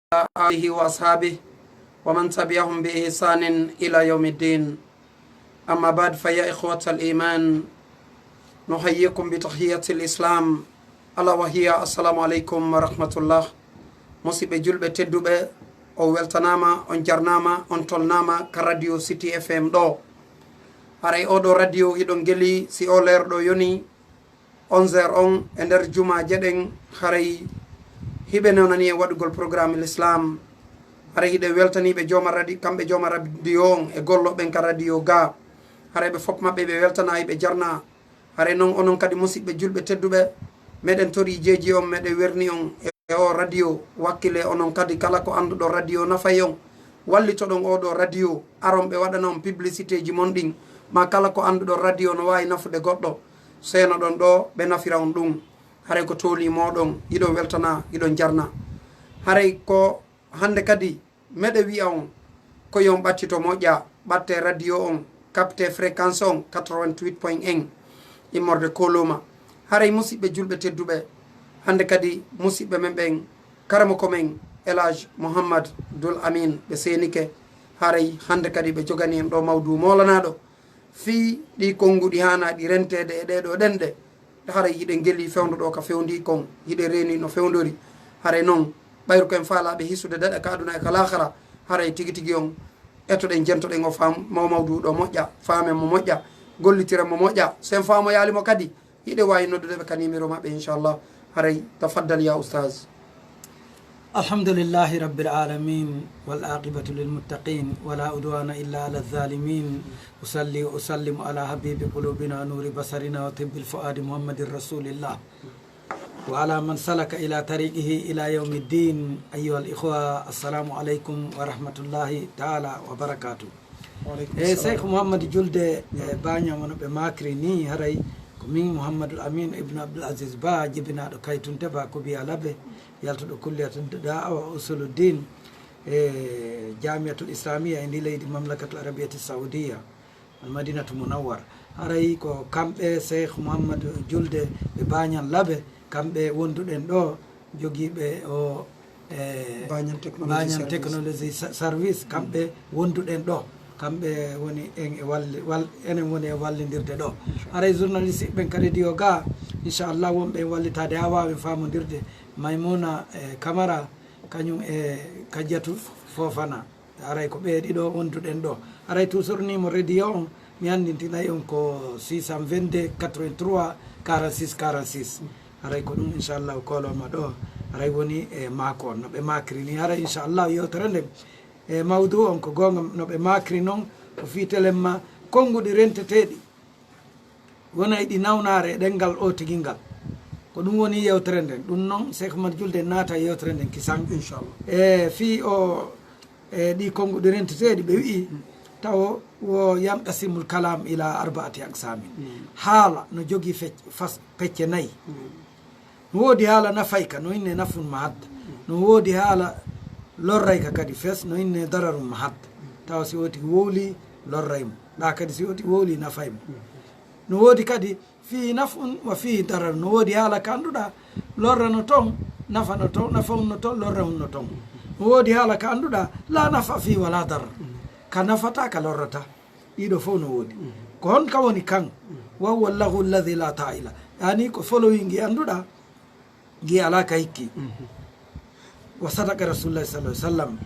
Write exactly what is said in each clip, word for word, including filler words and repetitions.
آله وأصحابه ومن تبعهم بإحسان إلى يوم الدين. أما بعد، فيا إخوة الإيمان، نحييكم بتحية الإسلام، ألا وهي السلام عليكم ورحمة الله. Musiɓɓe julɓe tedduɓe, on weltanaama, on jarnaama, on tolnaama ka Radio City F M ɗo. Haray oo ɗoo radio hiɗon geli, si oo leer ɗo yoni, onze heures on e nder jumaaje ɗen, haray hiɓe newnani en waɗugol programme l'islam. Haray hiɗen weltanii ɓe jooma radi-, kamɓe jooma radio on e gollo ɓen ka radio ga. Haray ɓe fof maɓɓe ɓe weltanaa, hiɓe jarnaa. Haray non onon kadi musiɓɓe julɓe tedduɓe, meɗen torii jeeji on, meɗen werni on e oo radio. Wakkile onon kadi kala ko annduɗon radio nafay on, wallitoɗon oo ɗoo radio, aron ɓe waɗana on publicité ji mon ɗin, maa kala ko annduɗon radio no waawi nafude goɗɗo, seenoɗon ɗoo ɓe nafira on ɗum. Haray ko toolii mooɗon, hiɗon weltanaa, hiɗon jarnaa. Haray ko hannde kadi meɗe wi'a on ko yo on ɓattito moƴƴa, ɓatte radio on, capte fréquence on quatre-vingt-huit point un immorde Koloma. Haray musiɓɓe julɓe tedduɓe, hannde kadi musiɓɓe men ɓen, karamoko men El Hadj Mouhammad Doul Amine ɓe seenike. Haray hannde kadi ɓe jogani en ɗo mawduu moolanaaɗo fii ɗii konnguɗi haanaaɗi renteede e ɗee ɗoo ɗenɗe. Haray hiɗen geli fewndo ɗo ka fewndii kon, hiɗen reeni no fewndori. Haray non, ɓayru ko en faalaaɓe hisude daɗa ka aduna e ka laakara, haray tigi tigi on etoɗen, jentoɗen o faam-, mo mawduu ɗo moƴƴa, faamen mo moƴƴa, gollitiren mo moƴƴa. So en faamoyaali mo kadi, hiɗen waawi noddude ɓe ka numéro maɓɓe, inchallah. Haray, tafaddal ya ustaz. الحمد لله رب العالمين، والعاقبة للمتقين، ولا عدوان إلا على الظالمين. أصلي وأسلم على حبيب قلوبنا، نور بصرنا، وطب الفؤاد، محمد رسول الله، وعلى من سلك إلى طريقه إلى يوم الدين. أيها الإخوة، السلام عليكم ورحمة الله تعالى وبركاته. Wa aleykum salam. E Cheikh Mouhamadou Julde, e Baña, wano ɓe makri ni, haray ko min Mouhamadou Amine Ibn Abdoul Aziz Ba, jibinaaɗo Kaytunte Ba, Kubiya Labe, yaltuɗo Kulliyatul Da'wa Usuluddin e Jamiyatul Islamiyya e ndi leydi Mamlakatul Arabiyati Saudiyya, Al Madinatu Munawwara. Haray ko kamɓe, Cheikh Mouhamadou Julde, ɓe Bañan Labe, kamɓe wonduɗen ɗo, jogiiɓe o, e, Bañan Technology Bañan Service. Technology Sa-, Service, kamɓe wonduɗen ɗo. Kamɓe woni en e walli-, wal-, enen woni e wallindirde ɗo. Inchallah. Haray journaliste ɓen ka radio ga, inchallah, wonɓe en wallitaade haa waawen faamondirde. Maymuna, e, Camara, kañum e Kajjatu Fofana. Haray ko ɓee ɗiɗo wonduɗen ɗo. Haray toujours ni mo radio on, mi anndintinay on ko six cent vingt-deux quatre-vingt-trois quarante-six quarante-six. Haray ko ɗum, inchallah, kooloma ɗo. Haray woni e maako on, no ɓe makri ni. Haray, inchallah, yewtere nden, e mawduu on ko goonga, no ɓe makri non, ko fii telemma konnguɗi renteteeɗi. Wona e ɗi nawnaare e ɗenngal o tigi ngal. Ko ɗum woni yewtere nden. Ɗum non, Cheikh Oumar Julde naata e yewtere nden kisan. Inchallah. E fii o, e ɗi konnguɗi renteteeɗi, ɓe wi'i, tawo wo yanqasimul kalam ila arbaati aqsamin. Mm. Haala no jogii fec-, fas-, pecce nayi. Mm. No woodi haala nafayka, no inne nafun mahad. No woodi haala lorrayka kadi fes, no inne dararun mahad. Tawa si o tigi wowli, lorray mo. Ɗa kadi si o tigi wowli, nafay mo. No woodi kadi fii nafun wa fii darar. No woodi haala ka annduɗa, lorra no ton, nafa no ton, nafa un no ton, lorra un no ton. No woodi haala ka annduɗa, la nafa fii wala darar. Ka nafata, ka lorrata. Ɗiɗo fof no woodi. Mhm. Ko hon ka woni kan? Mhm. Wa huwa llahu alladhi la ta'ila. Yani ko following ngi annduɗa, ngi alaa ka hikki. Mhm. Wa sadaqa Rasulullah sallallahu alaihi wasallam,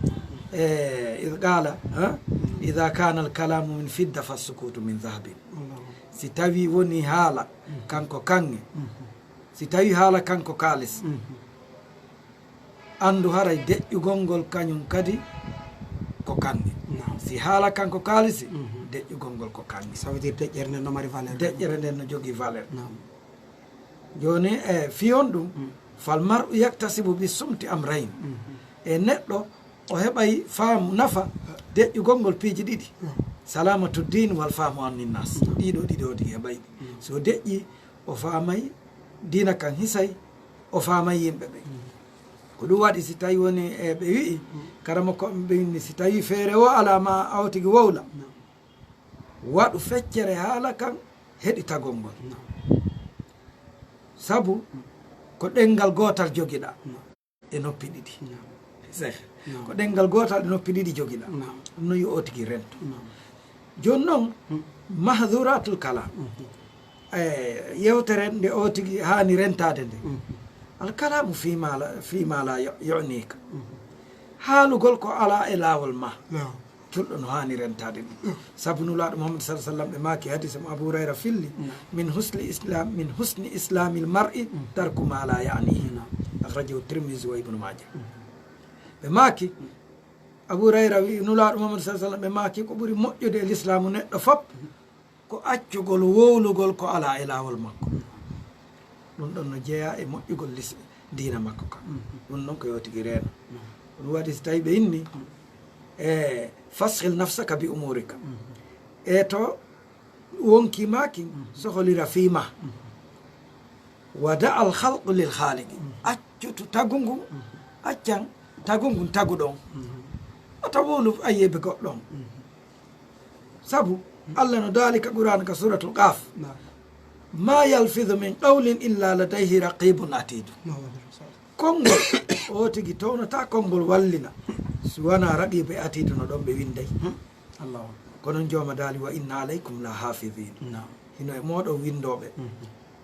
eh, idh qala, ha? Mhm. Idha kana al-kalamu min fidda fassukutu min dhahabin. Allahu akbar. Si tawi woni haala, mhm, kanko kanŋe, mhm, si tawi haala kanko kaalis, mhm, anndu haray deƴƴugol ngol kañum kadi ko kanŋe. Naam. Si haala kanko kaalisi, mhm, deƴƴugol ngol ko kanŋe. Ça veut dire deƴƴere nden no mari valeur. Deƴƴere nden no jogii valeur. Naam. Jooni, e fiyon ɗum, mm, fal mar'u yaktasibu bi sumti amrayn. Mhm. E neɗɗo, o heɓay faamu nafa deƴƴugol ngol piiji ɗiɗi. Mm. Salamatu din wal fahmu an ninnas. Mm. Ɗiɗo, ɗiɗo, ɗi heɓay ɗi. Mm. So deƴƴi, o faamay diina kan hisay, o faamay yimɓe ɓen. Mm. Ko ɗum waɗi si tawi woni e ɓe wi'i, mm, karamoko ɓe inni, si tawi feere o alaa ma a o tigi wowla. Mm. Waɗu feccere haala kan heɗitagol ngol. Mm. Sabu ko ɗenngal gootal jogiɗaa. Mm. E noppi ɗiɗi. Mm. Seh. Ko ɗenngal gootal, ɗe noppi ɗiɗi jogiɗaa. Ɗum noon yo o tigi rento. Jooni noon, mahduratul kalam. E, yewtere nde o tigi haani rentaade nde. Al kalamu fima la, fima la yo-, yoniika. Haalugol ko alaa e laawol ma. Julɗo no haani rentaade ɗum. Sabu Nulaaɗo Muhammad sallallahu alaihi wasallam ɓe maaki hadis mo Abu Hurayra filli, min husni islam, min husni islamil mar'i tarku ma la ya'nihi. Akhrajahu Tirmidhi wa Ibn Majah. Ɓe maaki, Abu Hurayra wi Nulaaɗo Muhammad sallallahu alaihi wasallam ɓe maaki ko ɓuri moƴƴude e lislaamu neɗɗo fop ko accugol wowlugol ko alaa e laawol makko. Ɗum ɗon no jeyaa e moƴƴugol lis-, diina makko ka. Ɗum ɗon ko yo tigi reeno. Ɗum waɗi si tawi ɓe inni, e, fasghil nafsaka bi umurika. E to wonki maaki soholira fii ma. Wa da al khalqu lil khaliqi. Accu to tagu ngu, accan tagu ngun tagu ɗon. Wata wowlu ayyeeɓe goɗɗo on. Sabu Allah no daali ka Qur'an ka suratul Qaf. Ma yalfidhu min qawlin illa ladayhi raqibun atid. Konngol, o tigi townata konngol wallina. Si wona raqibu e atidu no ɗon ɓe winday. Allahu akbar. Ko non jooma daali, wa inna alaykum la hafidhin. Hino e mooɗon winndooɓe.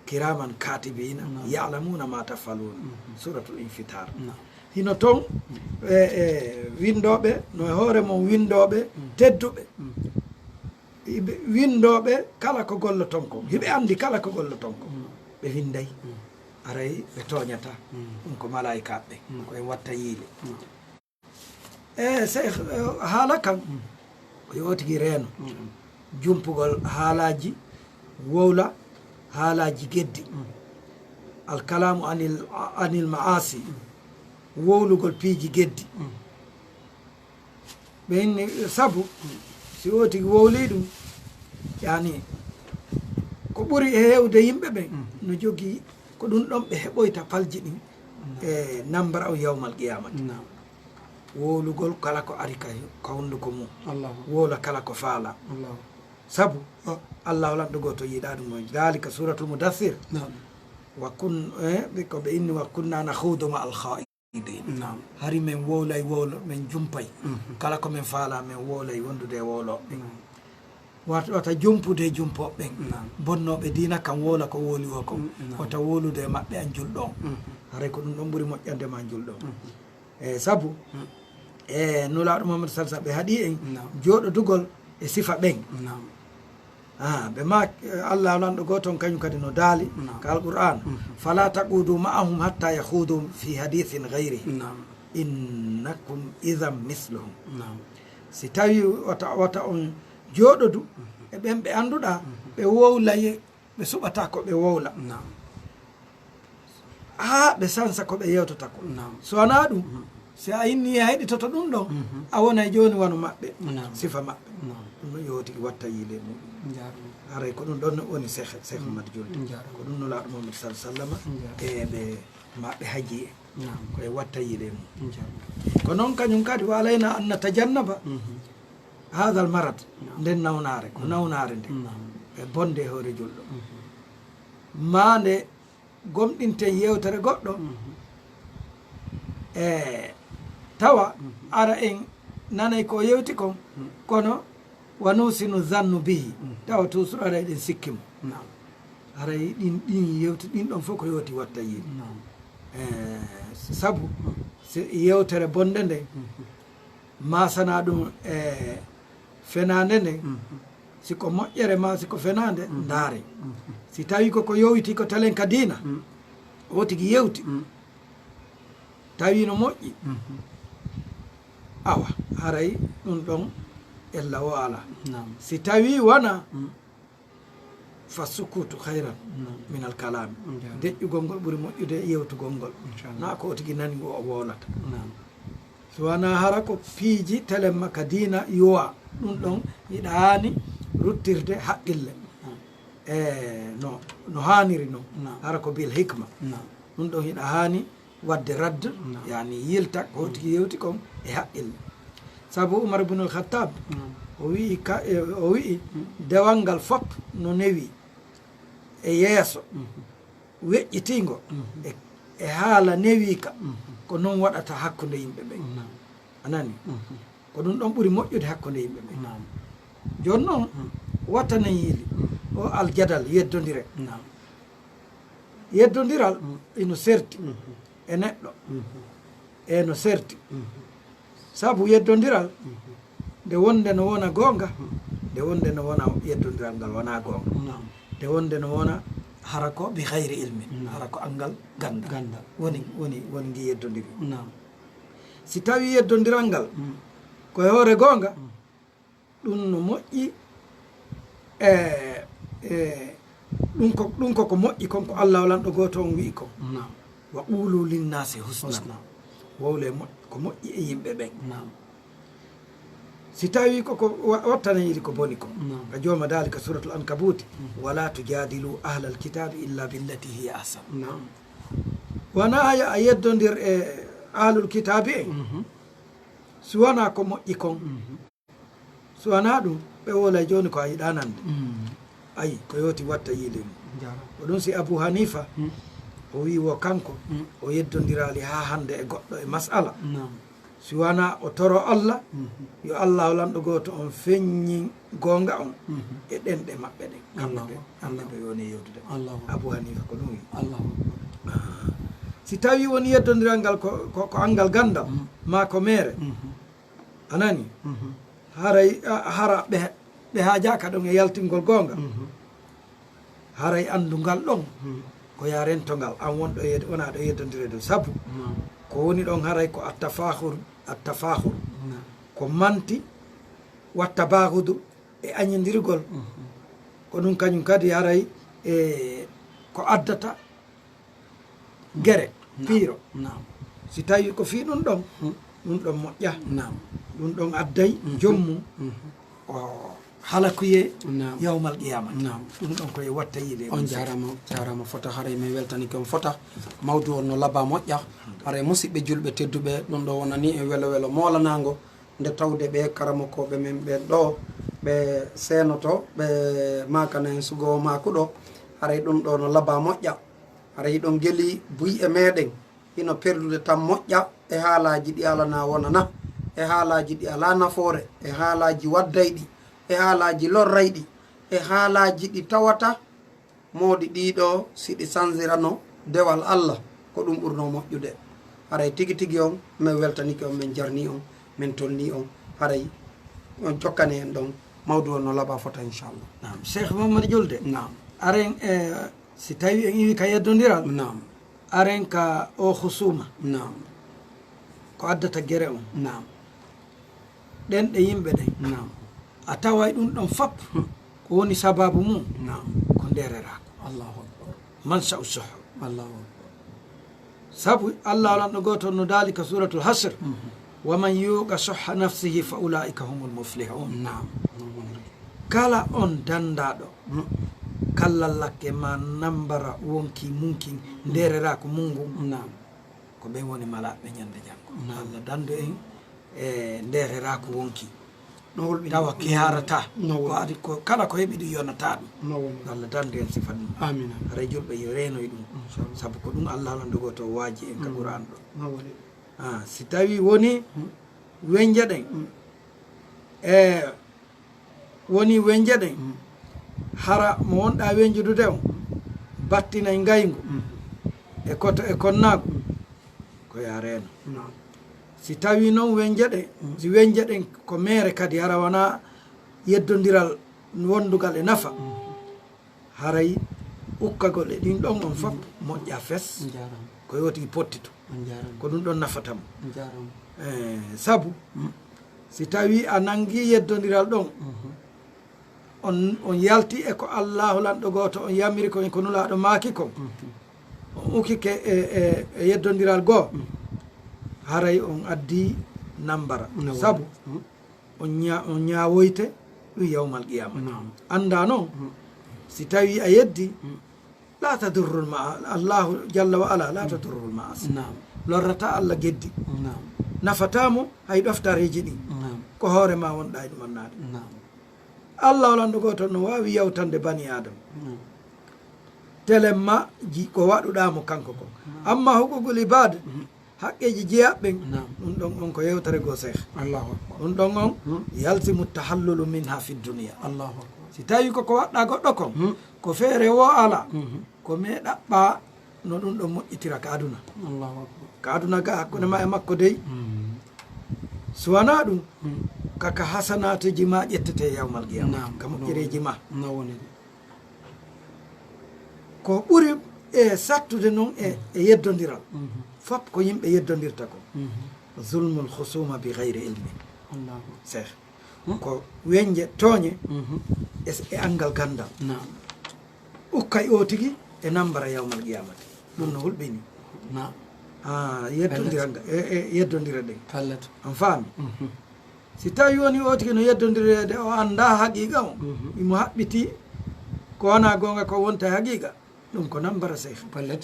Kiraman katibina, ya'lamuna ma taf'alun. Suratul Infitar. Hino ton, e, e, winndooɓe, no e hoore mon winndooɓe tedduɓe. Hiɓe winndooɓe kala ko golloton kon. Hiɓe anndi kala ko golloton kon. Ɓe winnday. Aray ɓe tooñata. Ɗum ko malaa'ikaaɓe. Ko en watta yiile. E, Seex, e, haala kan, ko yo tigi reeno. Jumpugol haalaaji, wowla haalaaji geddi. Al kalamu anil, anil ma'asi. Wowlugol piiji geddi. Ɓe inni, sabu, si o tigi wowlii ɗum, yani, ko ɓuri heewde yimɓe ɓen, no jogii ko ɗum ɗon ɓe heɓoyta palji ɗin e nambara on yawmal qiyamati. Wowlugol kala ko ari ka, ka hunnduko mum. Wowla kala ko faala. Sabu, Allahu lanɗo gooto yiɗaa ɗum on. Daalika suratul Mudaththir. Wa kun-, eh, ɓe, ko ɓe inni, wa kunna nakhudu ma al khaa'idin. Hari men wowlay wowlo, men jumpay. Kala ko men faala, men wowlay wondude e wowlooɓe. Wat-, wata jumpude e jumpooɓe ɓen. Bonnooɓe diina kan wowla ko wowli o kon. Wata wowlude e maɓɓe an julɗo on. Haray ko ɗum ɗon ɓuri moƴƴande ma an julɗo on. E sabu, e Nulaaɗo Muhammad sallallahu alaihi wasallam ɓe haɗi en jooɗodugol e sifa ɓen. Ah, ɓe ma, eh, Allah lanɗo gooto on kañum kadi no daali ka Alqur'an, "Fala taqudu ma'ahum hatta yakhudu fi hadithin ghayrihi. Innakum idhan mithluhum." Si tawi wata, wata on jooɗodu e ɓen ɓe annduɗaa, ɓe wowlay, ɓe suɓata ko ɓe wowla. Haa ɓe sansa ko ɓe yewtata ko. So wanaa ɗum, si a inni a heɗitoto ɗum ɗon, a wonay jooni wano maɓɓe, sifa maɓɓe. Ɗum ɗon yo tigi watta yiile muɗum. Haray ko ɗum ɗon woni Seex, Seex Ahmad Julde. Ko ɗum Nulaaɗo Muhammad sallallahu alaihi wasallam e ɓe maɓɓe haji en. Ko e watta yiile mum. Ko noon kañum kadi wa alayna an natajannaba hadha al marad. Nden nawnaare, ko nawnaare nde. E bonde e hoore julɗo. Maa nde gomɗinten yewtere goɗɗo, e tawa ara en nanay ko o yewti kon, kono wa nuhsinu zannu bihi, tawa toujours ara eɗen sikki mo. Haray ɗin, ɗin yewte ɗin ɗon fof ko yowti watta yiide. E, sabu, si yewtere bonde nde, masana ɗum e fenaande nde, si ko moƴƴere ma si ko fenaande, ndaare. Si tawi ko ko yowiti ko telen ka diina, o tigi yewti, tawi no moƴƴi, awa, haray ɗum ɗon ella o ala. Si tawi wona, fa sukutu khayran min al kalami. Deƴƴugol ngol ɓuri moƴƴude e yewtugol ngol. Inchallah. Na ko o tigi nani o wowlata. So wanaa hara ko piiji telemma ka diina yowa, ɗum ɗon hiɗa haani ruttirde haqqille. E no, no haaniri non. Hara ko bil hikma. Ɗum ɗon hiɗa haani wadde radd, yani yilta ko tigi yewti kon e haqqille. Sabu Umar ibn al-Khattab, o wi'i ka, e, o wi'i, dewal ngal fof no newi e yeeso weƴƴitiingo e, e haala newiika, ko noon waɗata hakkunde yimɓe ɓen. Nani? Mhm. Ko ɗum ɗon ɓuri moƴƴude hakkunde yimɓe ɓen. Naam. Jooni noon, mm, wattana yiili, mm, o aljadal, yeddondire. Naam. Yeddondiral, mm, ino serti, mhm, e neɗɗo. Mhm. E no serti. Mhm. Sabu yeddondiral, mhm, nde wonde no wona goonga, mhm, nde wonde no wona yeddondiral ngal wona goonga. Naam. Nde wonde no wona hara ko bi gayri ilmin, naam, hara ko anngal ganndal. Ganndal. Woni, woni, woni ngi yeddondiri. Naam. Si tawii yeddondiral ngal, mm, ko e hoore goonga, mm, ɗum no moƴƴi, e, e, ɗum ko, ɗum ko ko moƴƴi kon, ko Allah o lanɗo gooto on wi'i kon. Naam. Wa qulu linnaasi husnan. Husnan. Wowle mo-, ko moƴƴi e yimɓe ɓen. Naam. Si tawii ko, ko wa-, wattana yiɗi ko boni kon. Naam. Ka jooma daali ka Suratul Ankabuuti, mhm, wala tujadilu ahlal kitaabi illa billati hiya ahsan. Naam. Wanaa yo a yeddondir e ahlul kitaabi en, mhm, si wanaa ko moƴƴi kon. Mhm. Si wanaa ɗum, ɓe wowlay jooni ko a yiɗaa nande. Mm. Ayi, ko yooti watta yiilirde. Jaaraama. Ko ɗum si Abu Hanifa, mm, o wi'i wo kanko, mm, o yeddondiraali haa hannde e goɗɗo e mas'ala. Naam. Si wanaa o toro Allah, mhm, yo Allah o lanɗo gooto on feññin goonga on, mhm, e ɗenɗe maɓɓe ɗen. Kamɓe ɓe, Allahu Akbar. Kamɓe ɓe woni yewtude. Allahu Akbar. Abu Hanifa ko ɗum wi'i. Allahu Akbar. Ah. Si tawii woni yeddondiral ngal ko, ko, ko anngal ganndal, mm, maa ko meere, mhm. A nani? Mhm. Haray, a, hara ɓe, ɓe haajaaka ɗon e yaltingol goonga. Mhm. Haray anndu ngal ɗon, mhm, ko yo a rento ngal, an wonɗo e yed-, wonaa ɗo yeddondire ɗo. Sabu, naam, ko woni ɗon haray ko attafaakhur, attafaakhur. Naam. Ko manti, wa tabaagudu e añindirgol. Mhm. Ko ɗum kañum kadi haray e ko addata gere, naam, piiro. Naam. Si tawii ko fii ɗum ɗon, hmm, ɗum ɗon moƴƴa. Naam. Ɗum ɗon adday, mhm, joom mum, mhm, o halakuyee, naam, yawmal qiyamati. Naam. Ɗum ɗon ko e watta yiile. On jaaraama, jaaraama fota, haray min weltanike on fota. Mawdu on no laba moƴƴa. Haray musidɓe julɓe tedduɓe, ɗum ɗo wonani en welo welo moolanaango. Nde tawde ɓe karamokooɓe men ɓen ɗo, ɓe seenoto, ɓe maakana en sugo maakuɗo. Haray ɗum ɗo no laba moƴƴa. Haray hiɗon geli buy e meɗen, hino perdude tan moƴƴa e haalaaji ɗi alanaa wonana, e haalaaji ɗi alaa nafoore, e haalaaji waddayɗi, e haalaaji lorrayɗi, e haalaaji ɗi tawata moodi ɗiɗo, si ɗi sanzirano dewal Allah, ko ɗum ɓurno moƴƴude. Haray tigi tigi on, min weltanike on, min jarni on, min tolni on. Haray on jokkane en ɗon, mawdu on no laba fota, inchallah. Naam. Cheikh Mamadou Julde. Naam. Aren, eh, Si tawii en iwii ka yeddondiral, naam, aren ka o husuma, naam, ko addata gere on. Naam. Ɗen ɗe yimɓe ɗen. Naam. A taway ɗum ɗon fop, hmm, ko woni sababu mum, naam, ko ndeereraaku. Allahu Akbar. Mansa'u suh. Allahu Akbar. Sabu Allah lanɗo gooto no daali ka Suratul Hasr, mhm, wa man yuqa suhha nafsihi fa ulaika humul muflihun. Naam. Kala on dandaaɗo, mm, kallal lakke ma nambara wonki munkin, mm, ndeereraaku mun ngun, naam, ko ɓen woni malaaɓe ñande janngo. Naam. Allah dandu en e ndeereraaku wonki. No woni. Tawa ki haarataa. No woni. Ko adi ko, kala ko heɓi ɗum yonata ɗum. No woni. Yo Allah dandu en sifa ɗum. Amiin. Haray julɓe yo reenoy ɗum. Inchallah. Sabu ko ɗum Allah lanɗo gooto waaji en ka, mm, Qur'an ɗo. No woni. Ah, si tawii woni, mm, wenje ɗen, mm, e woni wenje ɗen, mm, hara mo wonɗaa wenjudude on battinay ngayngu, mm, e koto e konnaagu, mm, ko yo a reeno. Naam. Si tawii noon wenje ɗen, mm, si wenje ɗen ko meere kadi, hara wonaa yeddondiral wondugal e nafa, mm, haray ukkagol e ɗin ɗon on fop, mm, moƴƴa fes. On jaaraama. Ko yooti pottito. On jaaraama. Ko ɗum ɗon nafata mo. On jaaraama. Eh, sabu, mm, si tawii a nanngi yeddondiral ɗon, mhm, on, on yalti e ko Allaahu lanɗo gooto on yamiri kon, e ko Nulaaɗo maaki kon, mhm, on ukike e, e, e yeddondiral goo, mhm, haray on addi nambara. No woni. Sabu, mhm, on ña-, on ñaawoyte ɗum yawmal qiyama. Naam. Anndaa noon, mm, si tawii a yeddi, mm, la tadurrul ma-, Allahu jalla wa ala, la, mm, tadurrul ma'asi. Naam. Lorrataa Allah geddi. Naam. Nafataa mo hay ɗoftareeji ɗin. Naam. Ko hoore ma wonɗaa e ɗum annaade. Naam. Allah o lanɗo gooto no waawi yawtande bani Aadama. Naam. Telemma ji ko waɗuɗaa mo kanko kon. Naam. Amma huququl ibaad, mm, haqqeeji jiyaaɓe ɓen. Naam. Ɗum ɗon on ko yewtere goo, Seeh. Allahu akbar. Ɗum ɗon on, hmm, yalzimu tahallulu minha fi dunya. Allahu akbar. Si tawi ko ko waɗɗa goɗɗo kon, hmm, ko feere woo alaa, mhm, ko mee ɗaɓɓa no ɗum ɗon moƴƴitira ka aduna. Allahu akbar. Ka aduna ga hakkunde ma e makko dey. Hmm. Si wanaa ɗum, hmm, ka ka hasanaateeji ma ƴettete yawmal qiyama. Naam. Ka moƴƴereeji ma. No woni de. Ko ɓuri e sattude noon e, e yeddondiral, mhm, fop ko yimɓe yeddondirta ko. Mhm. Zulmul khusuma bi ghayri ilmin. Allahu. Seeh. Hmm. Ko weñje tooñe, mhm, e, e anngal ganndal. Naam. Ukkay o tigi e nambara yawmal qiyamati. Ɗum no hulɓini. Naam. Ah, yeddondiral ngal, e, e yeddondira ɗen. Pellet. On faami? Mhm. Si tawi woni o tigi no yeddondireede, o anndaa haqiiqa on, mhm, imo haɓɓiti ko wonaa goonga, ko wonta e haqiiqa, ɗum ko nambara, Seeh. Pellet.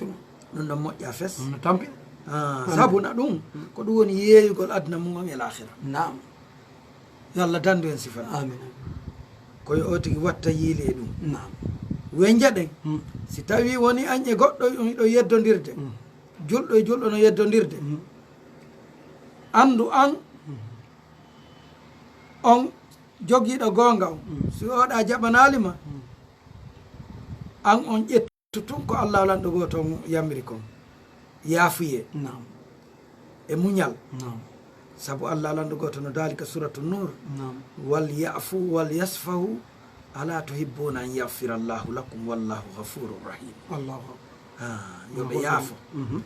Ɗum ɗon moƴƴa fes. Ɗum no tampi. Ah, amin, sabu na ɗum, mm, ko ɗum woni yeeyugol aduna mum on e laakhira. Naam. Yo Allah dandu en sifan. Amin. Ko yo o tigi watta yiili e ɗum. Naam. Weñja ɗen. Mm. Si tawi woni an e goɗɗo on hiɗo yeddondirde, mm, julɗo e julɗo no yeddondirde, mm, anndu an, mm, on jogiiɗo goonga on, mm, si oɗa jaɓanaali ma, mm, an on ƴettu tun ko Allah lanɗo gooto on yamiri kon. Yaafuyee. Naam. E muñal. Naam. Sabu Allah lanɗo gooto no daali ka Suratu Nuur. Naam. "Wal ya'fu wal yasfahu, ala tuhibbuna an yaghfira Allahu lakum wallahu ghafurur rahim." Allahu akbar. Ah, yo ɓe yaafo. Mhm.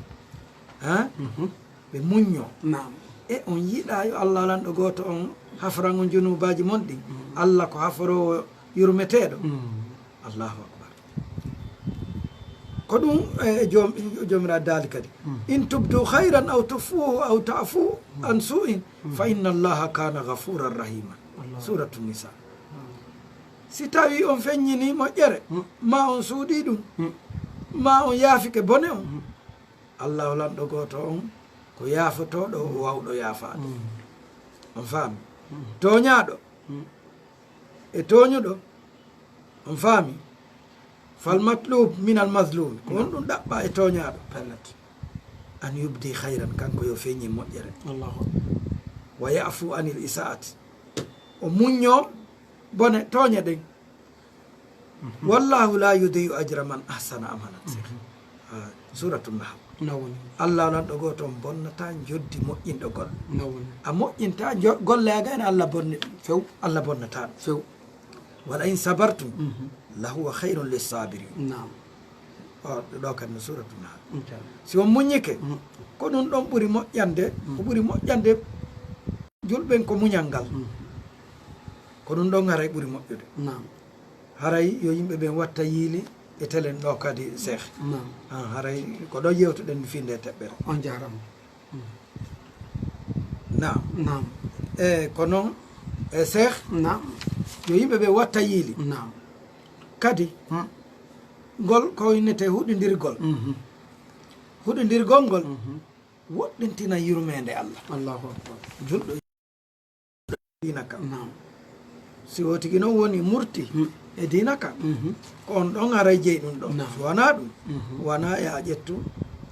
Ha? Mhm. Ɓe muñño. Naam. E on yiɗa yo Allah lanɗo gooto on hafran on junuubaaji mon ɗin. Mhm. Allah ko haforoowo yurmeteeɗo. Mhm. Allahu akbar. Ko ɗum, eh, joom-, Joomiraaɗo daali kadi. Mhm. "In tubdu khayran aw tukhfuhu aw ta'fu an su'in, mhm, fa inna Allaha kana ghafuran rahima." Allahu. Suratu Nisa. Mhm. Si tawi on feññini moƴƴere, mhm, ma on suuɗi ɗum, mhm, ma on yaafike bone on, mhm, Allah o lanɗo gooto on ko yaafotooɗo, o waawɗo yaafaade. Mm. On faami? Mm. Tooñaaɗo, mm, e tooñuɗo, on faami? Fal matlub min al mazlum. Ko, mm, honɗum ɗaɓɓa e tooñaaɗo? Pellet. An yubdi khayran, kanko yo feññin moƴƴere. Allahu akbar. Wa ya'fu anil isa'ati. O muñño bone tooñe ɗen. Mhm. "Wallahu la yudi'u ajra man ahsana amalan." Mhm. Ah, Suratu Nahl. No woni. Allah lanɗo gooto on bonnataa njoddi moƴƴinɗo golle. No woni. A moƴƴintaa njo-, golle aga ene Allah bonni ɗum. Few. Allah bonnataa ɗum. Few. "Wala in sabartum, mhm, lahuwa khayrun lissabirin." Naam. O, ɗo kadi no Suratu Nahl. Inchallah. Si on muññike, mhm, ko ɗum ɗon ɓuri moƴƴande, mhm, ko ɓuri moƴƴande julɓe ɓen ko muñal ngal. Mhm. Ko ɗum ɗon haray ɓuri moƴƴude. Naam. Haray yo yimɓe ɓen watta yiili e telen ɗo kadi, Seeh. Naam. Ah, haray ko ɗo yewtuɗen fii nde teɓɓere. On jaaraama. Mm. Naam. Naam. E ko noon, e Seeh, naam, yo yimɓe ɓe watta yiili. Naam. Kadi, hmm, ngol ko innetee huɗindirgol. Mhm. Huɗindirgol ngol, mhm, woɗɗintina yurmeende Allah. Allahu akbar. Julɗo diina kan. Naam. Si o tigi noon woni murti, hmm, e diina kan, mhm, ko on ɗon haray jeyi ɗum ɗon. Naam. So wanaa ɗum, mhm, wanaa e a ƴettu,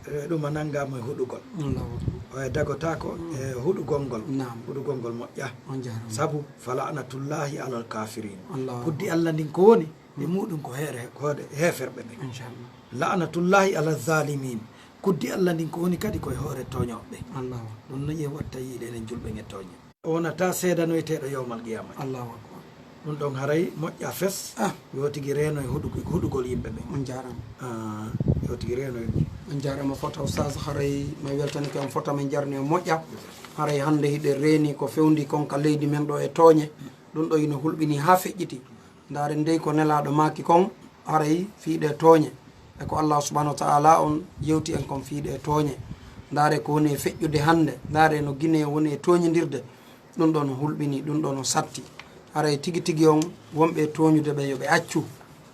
e ɗum a nanngaama e huɗugol. Allahu akbar. O e dagotaako, hmm, e huɗugol ngol. Naam. Huɗugol ngol moƴƴa. On jaaraama. Sabu, "Fa la'natullahi alal kafirin." Allahu akbar. Kuddi Allah ndin ko woni e, hmm, muɗum ko heere, ko hoore heeferɓe ɓen. Inchallah. "La'natullahi ala zalimin." Kuddi Allah ndin ko woni kadi ko e hoore tooñooɓe ɓen. Allahu akbar. Ɗum no ƴee watta yiide enen julɓe ɓen e tooñe. O wonataa seedanoyteeɗo yawmal qiyamati. Allahu akbar. Ɗum ɗon haray moƴƴa fes. Ah. Yo tigi reeno e huɗu-, huɗugol yimɓe ɓen. On jaaraama. Ah, yo tigi reeno e ɗum. On jaaraama fota, Oustaz. Haray mi weltanike on fota, min jarni on moƴƴa. Haray hannde hiɗen reeni ko fewndi kon ka leydi men ɗo e tooñe. Ɗum ɗo ino hulɓini haa feƴƴiti. Ndaare ndey ko Nelaaɗo maaki kon, haray fii ɗee tooñe. E ko Allah subhanahu wa ta'ala on yewti en kon fii ɗee tooñe. Ndaare ko woni e feƴƴude hannde. Ndaare no Guinée woni e tooñindirde. Ɗum ɗo no hulɓini, ɗum ɗo no satti. Haray tigi tigi on, wonɓe e tooñude ɓe yo ɓe accu.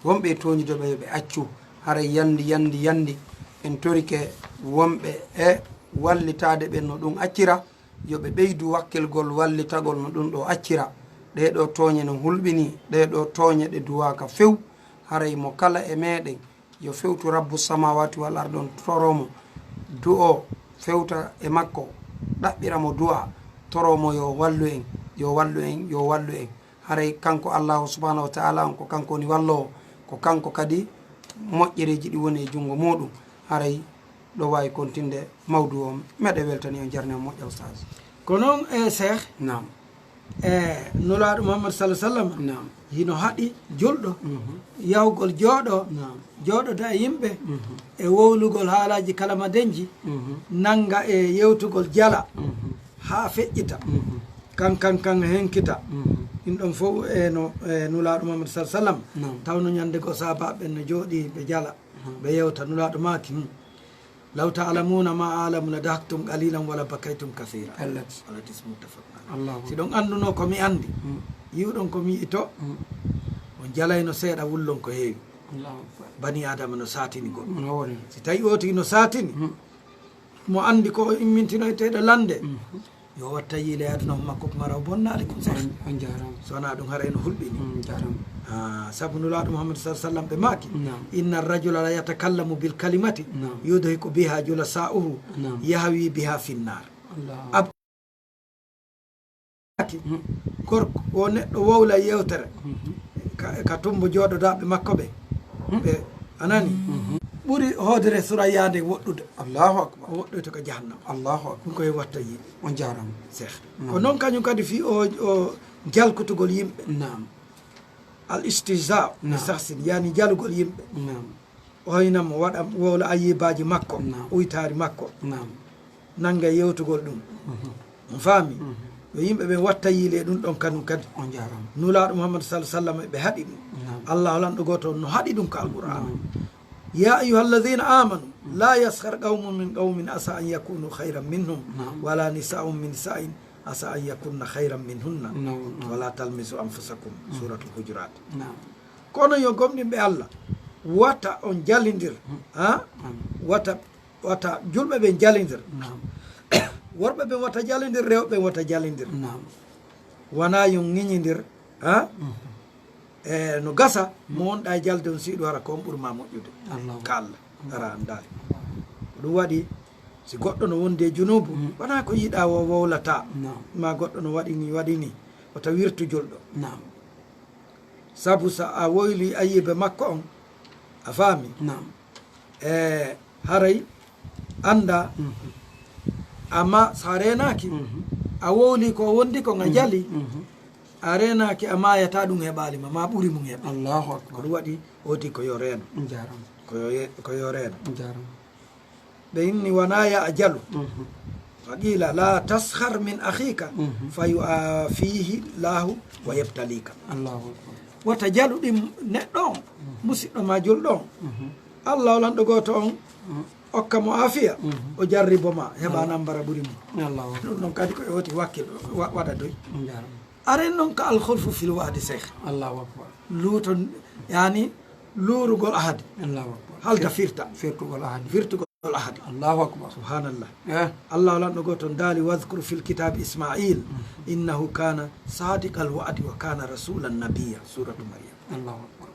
Wonɓe e tooñude ɓe yo ɓe accu. Haray yandi, yandi, yandi. En torike wonɓe e wallitaade ɓe no ɗum accira. Yo ɓe ɓeydu wakkilgol wallitagol no ɗum ɗo accira. Ɗee ɗoo tooñe no hulɓini, ɗee ɗoo tooñe ɗe duwaaka few. Haray mo kala e meɗen yo fewtu Rabbu samawati wal ardi on, toro mo, du'o fewta e makko, ɗaɓɓira mo du'a, toro mo yo wallu en, yo wallu en, yo wallu en. Haray kanko Allahu subhanahu wa ta'ala on, ko kanko woni walloowo, ko kanko kadi moƴƴereeji ɗi woni e junngo muuɗum. Haray ɗo waawi kontinde mawdu on. Meɗe weltani on, jarne on moƴƴa, Ustaaz. Ko noon, e Seeh. Naam. E Nulaaɗo Muhammad sallallahu alaihi wasallam, naam, hino haɗi julɗo, mhm, yahugol jooɗo, naam, jooɗoda e yimɓe, mhm, e wowlugol haalaaji kala ma denji, mhm, nanga e yewtugol jala, mhm, haa feƴƴita. Mhm. Kan, kan, kan henkita. Mhm. Ɗin ɗon fow e no, e Nulaaɗo Muhammad sallallahu alaihi wasallam, naam, tawno ñande goo sahaabaaɓe ɓen no jooɗii ɓe jala, naam, ɓe yewta. Nulaaɗo maaki, hmm, "Law ta'lamuna ma a'lamu la dahaktum qalilan wa la bakaytum kathira." Pellet. Wala tis muttafaqun alayh. Allahu. Si ɗon anduno ko mi andi, mm, yi'uɗon ko mi yi'ito, mm, on jalayno seeɗa, wullon ko heewi. Allahu akbar. Bani Adama no saatini goɗɗo. No woni. Si tawi o tigi no saatini, mm, mo andi ko o immintinoyteeɗo lande, mm, yo watta yiile aduna makko ko mara o bonnaali kon sah. On, on jaaraama. So wonaa ɗum haray no hulɓini. Mm, jaaraama. Ah, sabu Nulaaɗo Muhammad sallallahu alaihi wasallam ɓe maaki, naam, "Inna rajula la yatakallamu bil kalimati, naam, yudhiku biha julasa'uhu, naam, yahwi biha finnar." Allah. Ab-, maaki, mm, gorko o neɗɗo wowla yewtere, mhm, ka, ka tumbo jooɗodaaɓe makko ɓe. Mm. Ɓe, a nani? Mhm. Ɓuri hoodere surayyaande woɗɗude. Allahu akbar. O woɗɗoyto ka jahannama. Allahu akbar. Ɗum ko yo watta yiide. On jaaraama. Seeh. Naam. Ko noon kañum kadi fii o, o jalkutugol yimɓe. Naam. Al istihza bi, naam, shakhsin, yani jalugol yimɓe. Naam. O hoyna mo, waɗa wowla ayyibaaji makko, naam, uytaari makko. Naam. Nanga yewtugol ɗum. Mhm. On faami? Mhm. Yo yimɓe ɓen watta yiile ɗum ɗon kanum kadi. On jaaraama. Nulaaɗo Muhammad sallallahu alaihi wasallam ɓe haɗi ɗum. Naam. Allah lanɗo gooto on no haɗi ɗum ka Alqur'aana. Naam. "Ya ayyuhalladhina amanu, la yaskhar qawmun min qawmin asa an yakunu khayran minhum, naam, wala nisa'un min nisa'in asa an yakunna khayran minhunna, naam, naam, wala talmizu anfusakum." Mm. Suratul Hujurat. Naam. Kono yo gomɗinɓe Allah, wata on jalindir, mm, ha? Amin. Wata, wata julɓe ɓen jalindir. Naam. Worɓe ɓen wata jalindir, rewɓe ɓen wata jalindir. Naam. Wona yo ŋiñindir, ha? Mhm. E no gasa, mm, mo wonɗa e jalde on, siɗo hara ko on ɓuri ma moƴƴude. Allahu. Ka Allah. Mm. Ara andaali. Ko ɗum waɗi, si goɗɗo no wondi e junuubu, mm, wona ko yiɗa o wowlata. Naam. Ma goɗɗo no waɗi ni, waɗi ni, wata wirtu julɗo. Naam. Sabu sa a woyli ayibe makko on, a faami? Naam. E haray annda, mhm, amma sa reenaaki, mhm, a wowli ko wondi kon a, mhm, jali, mhm, a reenaaki a maayata, ɗum heɓaali ma, ma ɓuri mum heɓa. Allahu akbar. Ko ɗum waɗi o di ko yo reeno. Jaaraama. Ko yo ye-, ko yo reeno. Jaaraama. Ɓe inni wona ya a jalu. Mhm. Wa qila la taskhar min akhika, mhm, fa yu'afihi Allahu wa yabtalika. Allahu akbar. Wata jalu ɗin neɗɗo on, mhm, musiɗɗo ma julɗo on. Mhm. Allah o lanɗo gooto on, mhm, okka mo afiya, mhm, o jarribo ma, heɓa, mhm, nambara ɓuri mum. Allahu akbar. Ɗum ɗon kadi ko e woti wakkil wa-, waɗa doy. Jaaraama. Aren non ka alkhulfu fil wa'di, Seeh. Allahu akbar. Luuto, yani, luurugol ahadi. Allahu akbar. Halda fir-, firta. Firtugol ahadi. Firtugol ahadi. Allahu akbar. Subhanallah. Eh. Allah lanɗo gooto on daali, "Wadhkur fil kitabi Isma'il, mhm, innahu kana sadiqal wa'di wa kana rasulan nabiyya." Suratu Maryam. Allahu akbar.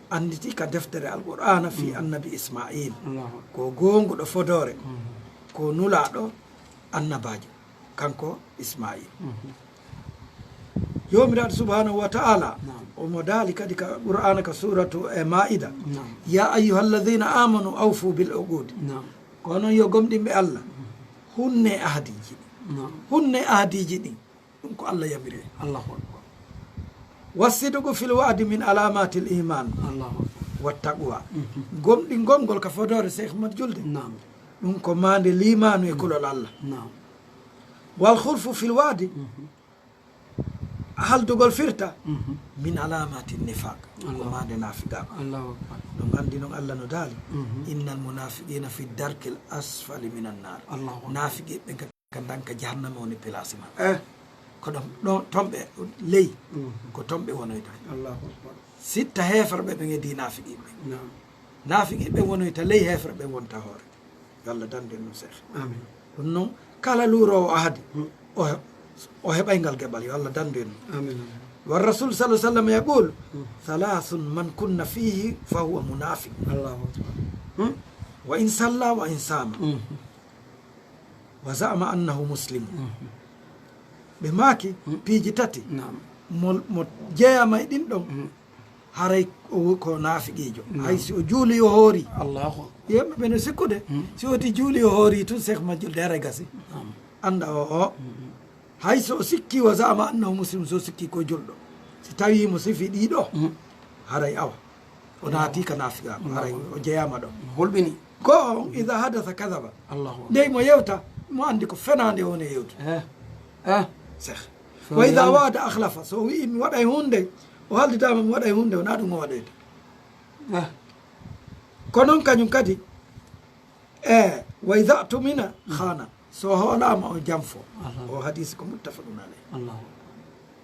Annditi ka deftere Alqur'aana fii, mhm, annabi Isma'il. Allahu akbar. Ko goonguɗo fodoore. Mhm. Ko nulaaɗo annabaajo. Kanko Isma'il. Mhm. Joomiraaɗo subhanahu wa ta'ala, naam, omo daali kadi ka Qur'aana ka suuratu, e, Maa'ida. Naam. "Ya ayyuhalladhina amanu awfu bil uqud." Naam. Ko onon yo gomɗinɓe Allah, hunne ahadiiji ɗin. Naam. Hunne ahadiiji ɗin. Ɗum ko Allah yamiri en. Allahu akbar. "Wassidqu fil wa'di min alamatil iman." Allahu akbar. "Wat taqwa." Mhm. Gomɗingol ngol ka fodoore Seeh Ahmad Julde. Naam. Ɗum ko maande liimaanu e, mhm, kulol Allah. Naam. "Wal khulfu fil wa'di." Mhm. Haldugol firta, mhm, min alamati nifaq, ko, Allahu, maande naafiqaaku. Allahu akbar. Ɗum anndi non Allah no daali, mhm, "Innal munafiqina fi darkil asfali minan nar." Allahu akbar. Naafiqiiɓe ka, ka ndanka jahannama woni place maɓɓe. Eh. Ko ɗon, ɗon, ton ɓe ley, mhm, ko ton ɓe wonoyta. Allahu akbar. Sitta heeferɓe ɓen e di naafiqiiɓe. Naam. Naafiqiiɓe wonoyta ley, heeferɓe wonta hoore. Yo Allah dandu en ɗum, Seeh. Amin. Ɗum noon, kala luuroowo ahadi, hmm, o he-, o heɓay ngal geɓal. Yo Allah dandu en ɗum. Amin, amin. Wa rasul sallallahu alaihi wasallam yaqul, hmm, "Thalathun man kunna fihi fa huwa munafiq." Allahu akbar. Hmm? "Wa in salla wa in sama." Hmm. وزعم أنه مسلم. Ɓe maaki piiji tati. Naam. Mo, mo jeyaama e ɗin ɗon, haray o wo-, ko naafiqiijo. Naam. Hay si o juuli o hoori. Allahu Akbar. Yimɓe ɓe no sikkude. Si o ti juuli o hoori tun, Seex Majjulde haray gasi. Naam. Annda o, o. Hay so o sikki وزعم أنه مسلم, so o sikki ko julɗo. Si tawii mo sifi ɗiɗo, haray awa. O naati ka naafiqaaku, haray o jeyaama ɗon. Hulɓini. Ko on, إذا حدث كذب. Allahu Akbar. Ndey mo yewta, mo anndi ko fenaande woni e yewtude. Eh, eh. Seex. Fenaande. وإذا وعد أخلف. So o wi'i mi waɗay huunde, o haldidaama mi waɗay huunde, wonaa ɗum o waɗayta. Eh. Ko non kañum kadi, e, وإذا اؤتمن خان. So o hoolaama o janfo. Allahu. O hadiisi ko muttafaqun alayh. Allahu.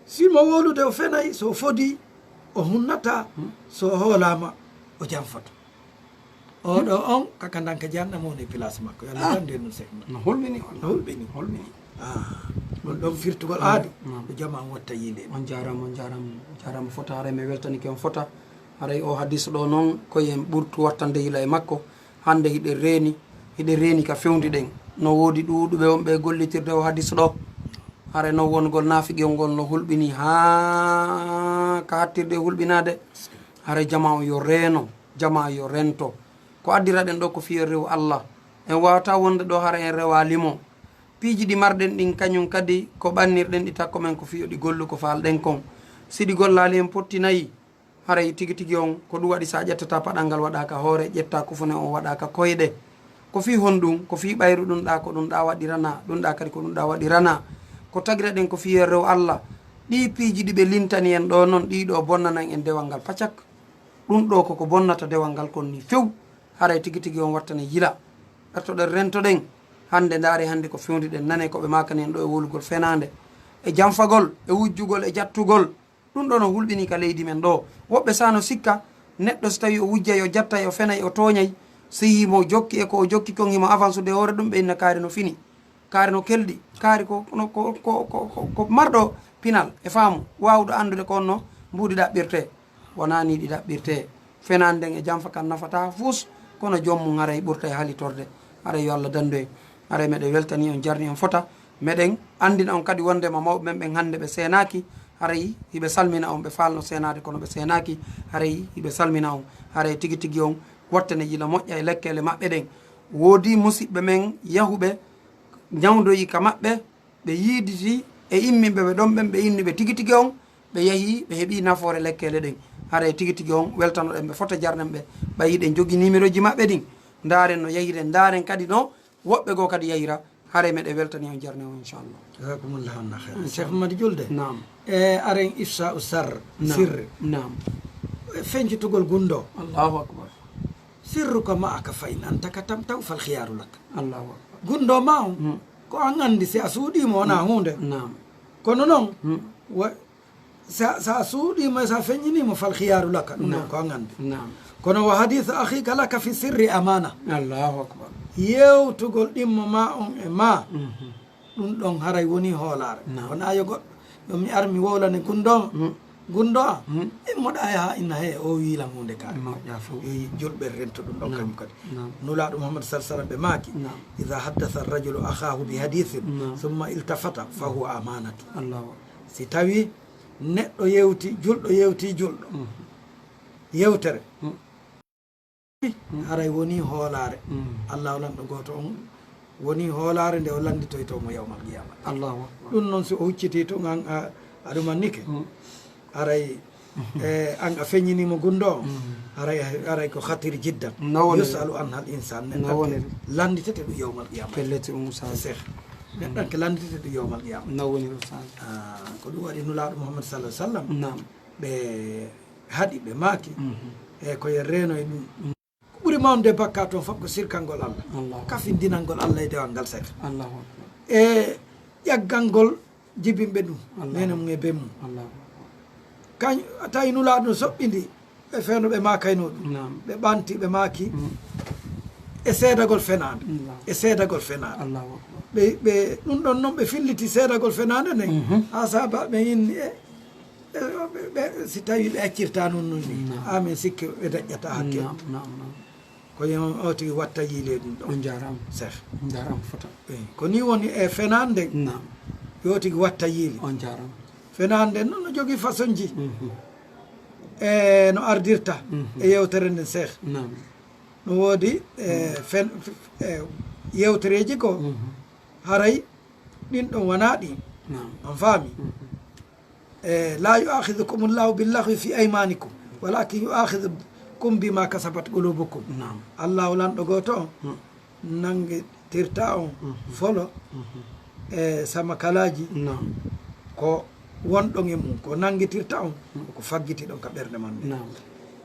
Si mo wowlude o fenay, so o fodii, o hunnataa, so o hoolaama, o janfoto. Oɗo on, kakandanka jahannama woni place makko. Yo Allah dandu en ɗum, Seex Umar. No hulɓini on. No hulɓini. Hulɓini. Ah, ɗum ɗon firtugol aadi. Naam. Ko jamaa on watta yiinde. On jaaraama, on jaaraama, on jaaraama fota, haray mi weltanike on fota. Haray o hadis ɗo non, ko en ɓurtu wattande yila e makko. Hannde hiɗen reeni, hiɗen reeni ka fewndi ɗen. No woodi ɗuuɗuɓe wonɓe e gollitirde o hadis ɗo. Haray non wongol naafiqi on ngol no hulɓini haa ka hattirde e hulɓinaade. Haray jamaa on yo reeno, jamaa yo rento. Ko addiraɗen ɗo ko fii en rewu Allah. En waawata wonde ɗo hara en rewaali mo. Piiji ɗi marɗen ɗin kañum kadi ko ɓannirɗen ɗi takko men ko fii yo ɗi gollu ko faalɗen kon. Si ɗi gollaali en pottinayi, haray tigi tigi on, ko ɗum waɗi so a ƴettata paɗal ngal waɗa ka hoore, ƴetta kufune on waɗa ka koyɗe. Ko fii honɗum? Ko fii ɓayru ɗum ɗa, ko ɗum ɗa waɗiranaa, ɗum ɗa kadi ko ɗum ɗa waɗiranaa. Ko tagiraɗen ko fii rew Allah, ɗii piiji ɗi ɓe lintani en ɗo non, ɗii ɗo bonnanan en dewal ngal pacak. Ɗum ɗo koko bonnata dewal ngal kon ni few, haray tigi tigi on wattane yila. Artoɗen rentoɗen, hannde ndaare hannde ko fewndi ɗen, nane ko ɓe maakani en ɗo e wolugol fenaande, e janfagol, e wujjugol, e jattugol. Ɗum ɗo no hulɓini ka leydi men ɗo. Woɓɓe sa no sikka, neɗɗo so tawi o wujjay, o jattay, o fenay, o tooñay, so yii mo jokki e ko o jokki kon, himo avansude hoore ɗum, ɓe inna kaari no fini, kaari no kelɗi, kaari ko, ko, ko marɗo pinal e faamu, waawuɗo anndude ko honno mbuuɗi ɗaɓɓirtee. Wonaa nii ɗi ɗaɓɓirtee. Fenaande nden e janfa kan nafataa fus, kono joom mum haray ɓurtay halitorde. Haray yo Allah dandu en. Haray meɗen weltani on, jarni on fota. Meɗen anndina on kadi wonndema mawɓe men ɓen hannde ɓe seenaaki. Haray hiɓe salmina on, ɓe faalno seenaade kono ɓe seenaaki. Haray hiɓe salmina on. Haray tigi tigi on wattane yila moƴƴa e lekkeele maɓɓe ɗen. Woodi musiɓɓe men yahuɓe ñawndoyi ka maɓɓe, ɓe yiiditi e imminɓe ɓe ɗon ɓen, ɓe inni ɓe tigi tigi on, ɓe yahi, ɓe heɓi nafoore lekkeele ɗen. Haray tigi tigi on weltanoɗen ɓe fota, jarnen ɓe, ɓay hiɗen jogii numéroji maɓɓe ɗin. Ndaaren no yahiren, ndaaren kadi no woɓɓe goo kadi yahira. Haray meɗen weltani on, jarni on, inchallah. Jazakumullahu anna khairan. Cheikh Mamadou Julde. Naam. E aren ifsa'u sar, naam, sirri. Naam. Fencitugol gunndoo. Allahu akbar. Sirruka ma'aka fa in anta katamtahu fal khiyaru lak. Allahu akbar. Gunndoo ma on, hmm, ko an anndi, si a suuɗii mo wonaa, hmm, huunde. Naam. Kono non, hmm, wa-, sa, sa suuɗii mo, sa feññinii mo, fal khiyaru laka, ɗum ɗon, naam, ko an anndi. Naam. Kono wa hadithu akhika laka fi sirri amana. Allahu akbar. Yewtugol ɗimmo ma on e ma, mhm, ɗum ɗon haray wonii hoolaare. Naam. Wonaa yo goɗɗo, yo mi ar mi wowlane gunndoo, hmm, gunndoo am. Hmm. Immoɗaa yaha inna he o wiilam huunde kaari. Moƴƴa fow. Yo julɓe rento ɗum ɗon, naam, kañum kadi. Naam. Nulaaɗo Muhammad sallallahu alaihi wasallam ɓe maaki, naam, idha haddatha ar-rajulu akhahu bi hadithin, naam, thumma iltafata fa huwa amanatu. Allahu akbar. Si tawii neɗɗo yewti, julɗo yewti julɗo, mhm, yewtere, hmm, haray wonii hoolaare. Mm. Allahu lanɗo gooto on wonii hoolaare nde o lannditoytoo mo yawmal qiyamah. Allahu akbar. Ɗum noon, si o huccitii tun an a, a ɗumannike, mm, haray, e, an a feññinii mo gunndoo on, mm, haray, haray ko khatir jiddan. No woniri. Yus'alu anhal insan. No woniri. Neɗɗanke lannditete ɗum yawmal qiyamah. Pellet, um, Ustaz. Cheikh. Mm. Neɗɗanke lannditete ɗum yawmal qiyamah. No woniri, Ustaz. Ah, ko ɗum waɗi Nulaaɗo Muhammad sallallahu alaihi wasallam. Naam. Ɓe haɗi, ɓe maaki, mhm, e ko yen reeno e ɗum. Mm. Ko ɓuri mawnude bakkaatu on fof ko sirkangol Allah. Allahu akbar. Kafindinangol Allah e dewal ngal, Seeɗa. Allahu akbar. E ƴaggangol jibinɓe ɗum, allahu, neene mum e ben mum. Allahu akbar. Kañ-, tawi Nulaaɗo no soɓɓindi ɓe fewndo ɓe maakaynoo ɗum. Naam. Ɓe ɓanti, ɓe maaki, mm, e seedagol fenaande. Naam. E seedagol fenaande. Allahu akbar. Ɓe, ɓe, ɗum ɗon noon ɓe filliti seedagol fenaande nden. Mhm. Haa saabaaɓe inni e Ɓe, ɓe, ɓe, si tawii ɓe accirtaa noon, noon ni, naam, amin sikke ɓe daƴƴataa hakke. Naam, naam, naam. Ko yo o tigi watta yiile ɗum ɗon. On jaaraama. Seex. On jaaraama fota. Eyi. Ko nii woni e fenaande nden. Naam. Yo tigi watta yiile. On jaaraama. Fenaande nden noon no jogii façon ji. Mhm. E no ardirta Mhm. e yewtere nden, Seex. Naam. No woodi e fen e yewtereeji goo. Mhm. Haray ɗin ɗon wanaa ɗin. Naam. On faami? Mhm. E la yu'akhidhukumu Allahu billaghwi fi aymanikum walakin yu'akhidhukum bima kasabat qulubukum. Naam. Allahu lanɗo gooto on Hmm. nanngitirtaa on Mhm. folo Mhm. e samakalaaji Naam. ko wonɗon e mum, ko nanngitirtaa on Hmm. ko faggitiɗon ka ɓerɗe mon ɗen. Naam.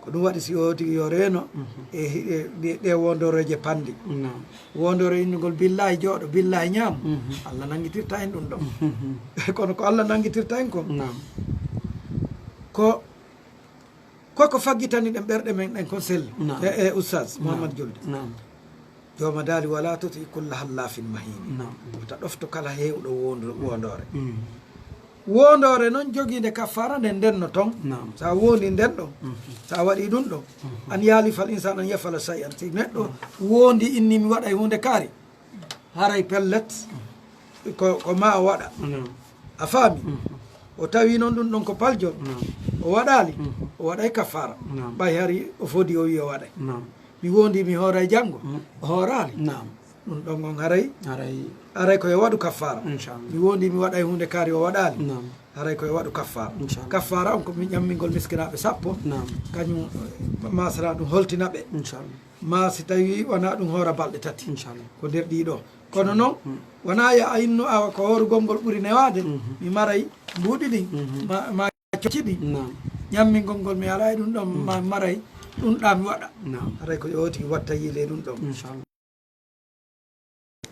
Ko ɗum waɗi si o tigi yo reeno Mhm. e hi- e ɗe- ɗe wondoroje panndi. Naam. Wondore innugol billahi jooɗo, billahi ñaam. Mhm. Allah nanngitirta en ɗum ɗon. Mhm. Kono ko Allah nanngitirta en kon, Naam. ko koko faggitani ɗen ɓerɗe men ɗen kon sell. Naam. E, e Oustaz Naam. Mouhammad Julde. Naam. Jooma daali, "Wala tuti kulla hallafin mahini." Naam. Wota ɗofto kala heewɗo wondo- wondore. Mm. Wondore noon jogiinde kaffaara nden nden no ton. Naam. Sa wondi nden ɗon, Mhm. sa waɗi ɗum ɗon, Mhm. an yalifal insan an yafala shay'an. Si neɗɗo wondi inni mi waɗay huunde kaari, haray pellet ko, ko ma o waɗa. Naam. A faami? Mhm. O tawi noon ɗum ɗon ko paljol. Naam. O waɗaali, Mhm. o waɗay kaffaara. Naam. Ɓay hari o fodi o wi o waɗay. Naam. Mi wondi mi hooray janngo, Mm. o hooraali. Naam. Ɗum ɗon on haray, Haray. haray ko yo waɗu kaffaara. Inchallah. Mi wondi mi waɗay huunde kaari o waɗaali. Naam. Haray ko yo waɗu kaffaara. Inchallah. Kaffaara on ko mi ƴammingol miskinaaɓe sappo. Naam. Kañum eh, masala ɗum holtina ɓe. Inchallah. Ma si tawi wona ɗum hoora balɗe tati. Inchallah. Ko nder ɗiɗo. Kono noon, Mm. wona ya a inno awa ko hoorugol ngol ɓuri newaade. Mhm. Mi maray mbuuɗi ɗin. Mhm. Ma, ma cocci ɗi. Naam. Ƴammingol ngol mi alaa e ɗum ɗon, Mm. ma maray ɗum ɗa mi waɗa. Naam. Haray ko yo tigi watta yiile ɗum ɗon. Inchallah.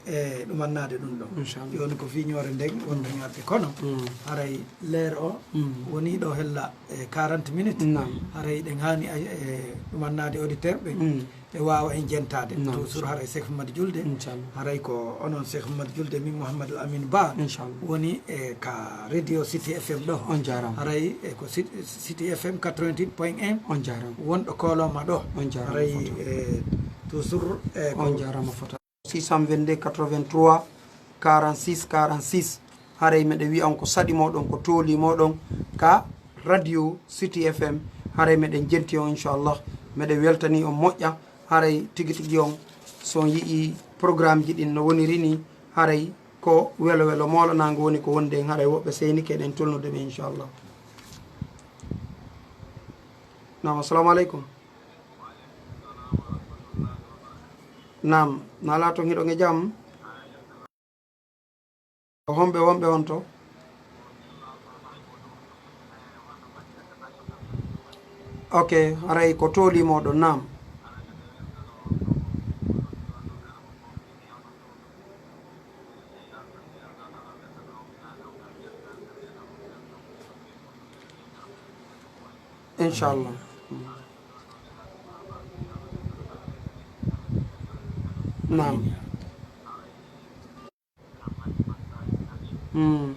E ɗumannaade ɗum ɗon. Inchallah. Jooni ko fii ñoore nden wonta ñorde kono Mm. haray leer o Mm. woni ɗo hella e quarante minutes. Naam. Haray ɗen haani ay- e ɗumannaade auditeur ɓe Mm. ɓe waawa en jentaade. Naam. Toujours haray Cheikh Mouhamed Julde. Inchallah. Haray ko onon Cheikh Mouhamed Julde min Mouhamadou Amine Ba Inchallah. Woni e ka radio City F M ɗo. On jaaraama. Haray e ko City- City F M quatre-vingt-huit point un On jaaraama. Wonɗo kooloma ɗo. On jaaraama Haray Fota. E toujours e ko On jaaraama Fota. Six cent vingt-deux quatre-vingt-trois quarante-six quarante-six. Haray meɗe wi'a on ko saɗi moɗon, ko tooli moɗon ka radio City F M. Haray meɗen jenti on inchallah. Meɗe weltani on moƴƴa. Haray tigi tigi on so on yi'i programme ji ɗin no woniri ni, haray ko welo welo moolanaango woni ko wonde en. Haray woɓɓe seynike eɗen tolnude ɓe inchallah. Naam, assalamu aleykum. Naam, na laaton hiɗon e jam? Ko homɓe wonɓe on to? Ok, haray ko tooli moɗon, naam. Inchallah. Naam. Hmm.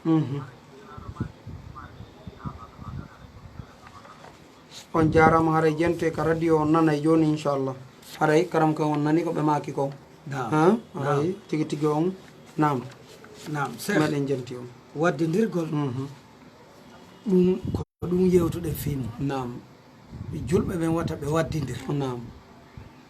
Mhm. On jaaraama, haray jente ka radio on nanay jooni inchallah. Haray karam kan on nani ko ɓe maaki kon. Naam. Ha? Naam. Haray tigi tigi on. Naam. Naam, Seex. Meɗen jenti on. Waddindirgol Mhm. Ɗum ko ɗum yewtuɗen fii mum. Naam. Julɓe ɓen wata ɓe waddindir. Naam.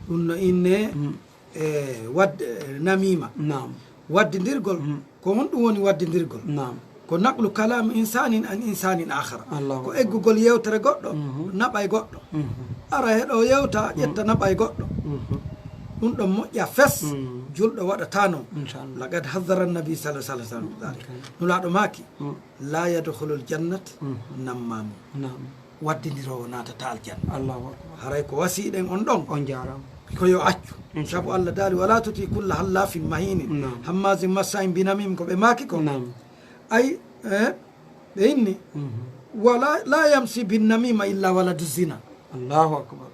Ɗum no innee Mm. e wad e namima. Naam. Waddindirgol Mm. ko honɗum woni waddindirgol? Naam. Ko naqlu kalam insanin an insanin akhara. Allahu Ko akbar. Eggugol yewtere goɗɗo, Mhm. Naɓa e goɗɗo. Mhm. Ara heɗo yewta, ƴetta naɓa e goɗɗo. Mhm. Ɗum ɗon moƴƴa fes, Mm. Julɗo waɗata noon. Inchallah. Laqad haddara annabi sallallahu alaihi wasallam dhalik. Nulaaɗo maaki, Mm. La yadkhulul jannat Mhm. nammamu. Naam. Waddindiroowo naatata aljanna. Allahu akbar. Haray ko wasiiɗen on ɗon. On jaaraama. Ko yo accu. Inchallah. Sabu Allah daali, "Wala tuti kulla hallafin mahinin, Naam. hammazin massa'in binamim," ko ɓe maaki ko. Naam. Ay, eh, ɓe inni, Mhm. "Wala, la yamsi bin namima illa waladu zina." Allahu akbar.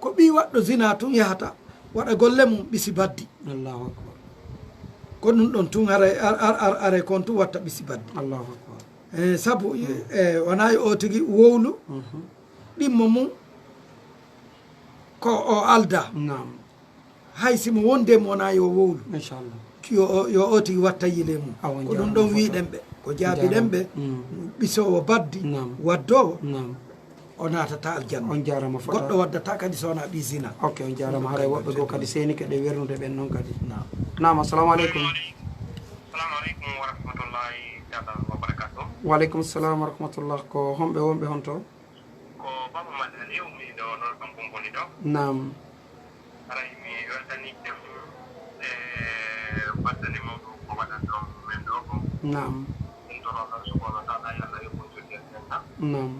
Ko ɓii waɗɗo zina tun yahata, waɗa golle mum ɓisi baddi. Allahu akbar. Ko ɗum ɗon tun haray, ar, ar, ar, aray kon tun watta ɓisi baddi. Allahu akbar. Eh, sabu, eh, wonaa yo o tigi wowlu ɗimmo mum ko o alda. Naam. Hay si mo wonde mo wonaa yo wowlu. Inchallah. Yo o, yo o tigi watta yile mum. Awa, ko ɗum ɗon wiɗen ɓe. Ko jaabiɗen ɓe. Mm. Ɓisoowo baddi. Naam. Waddoowo. Naam. O naatata aljanna. On jaarama fota. Goɗɗo waddata kadi so wonaa ɓii zina. Ok, on jaarama. Haray woɓɓe goo kadi seenike ɗe wernude ɓen non kadi. Naam. Naam, assalamu aleykum. Assalamu aleykum wa rahmatullahi taala wa barakatuh. Wa aleykum salam wa rahmatullah. Ko homɓe wonɓe honto? Ko Baba Maɗɗa Aliw, mi ɗo, ɗo kam Bumbuli ɗo. Naam. Haray mi weltanii kam, e, waɗde mawɗo ko waɗan ɗo men ɗo ko. Naam. Min toro Allah subhanahu wa taala, yo Allah yoɓ on jojjere men tan. Naam.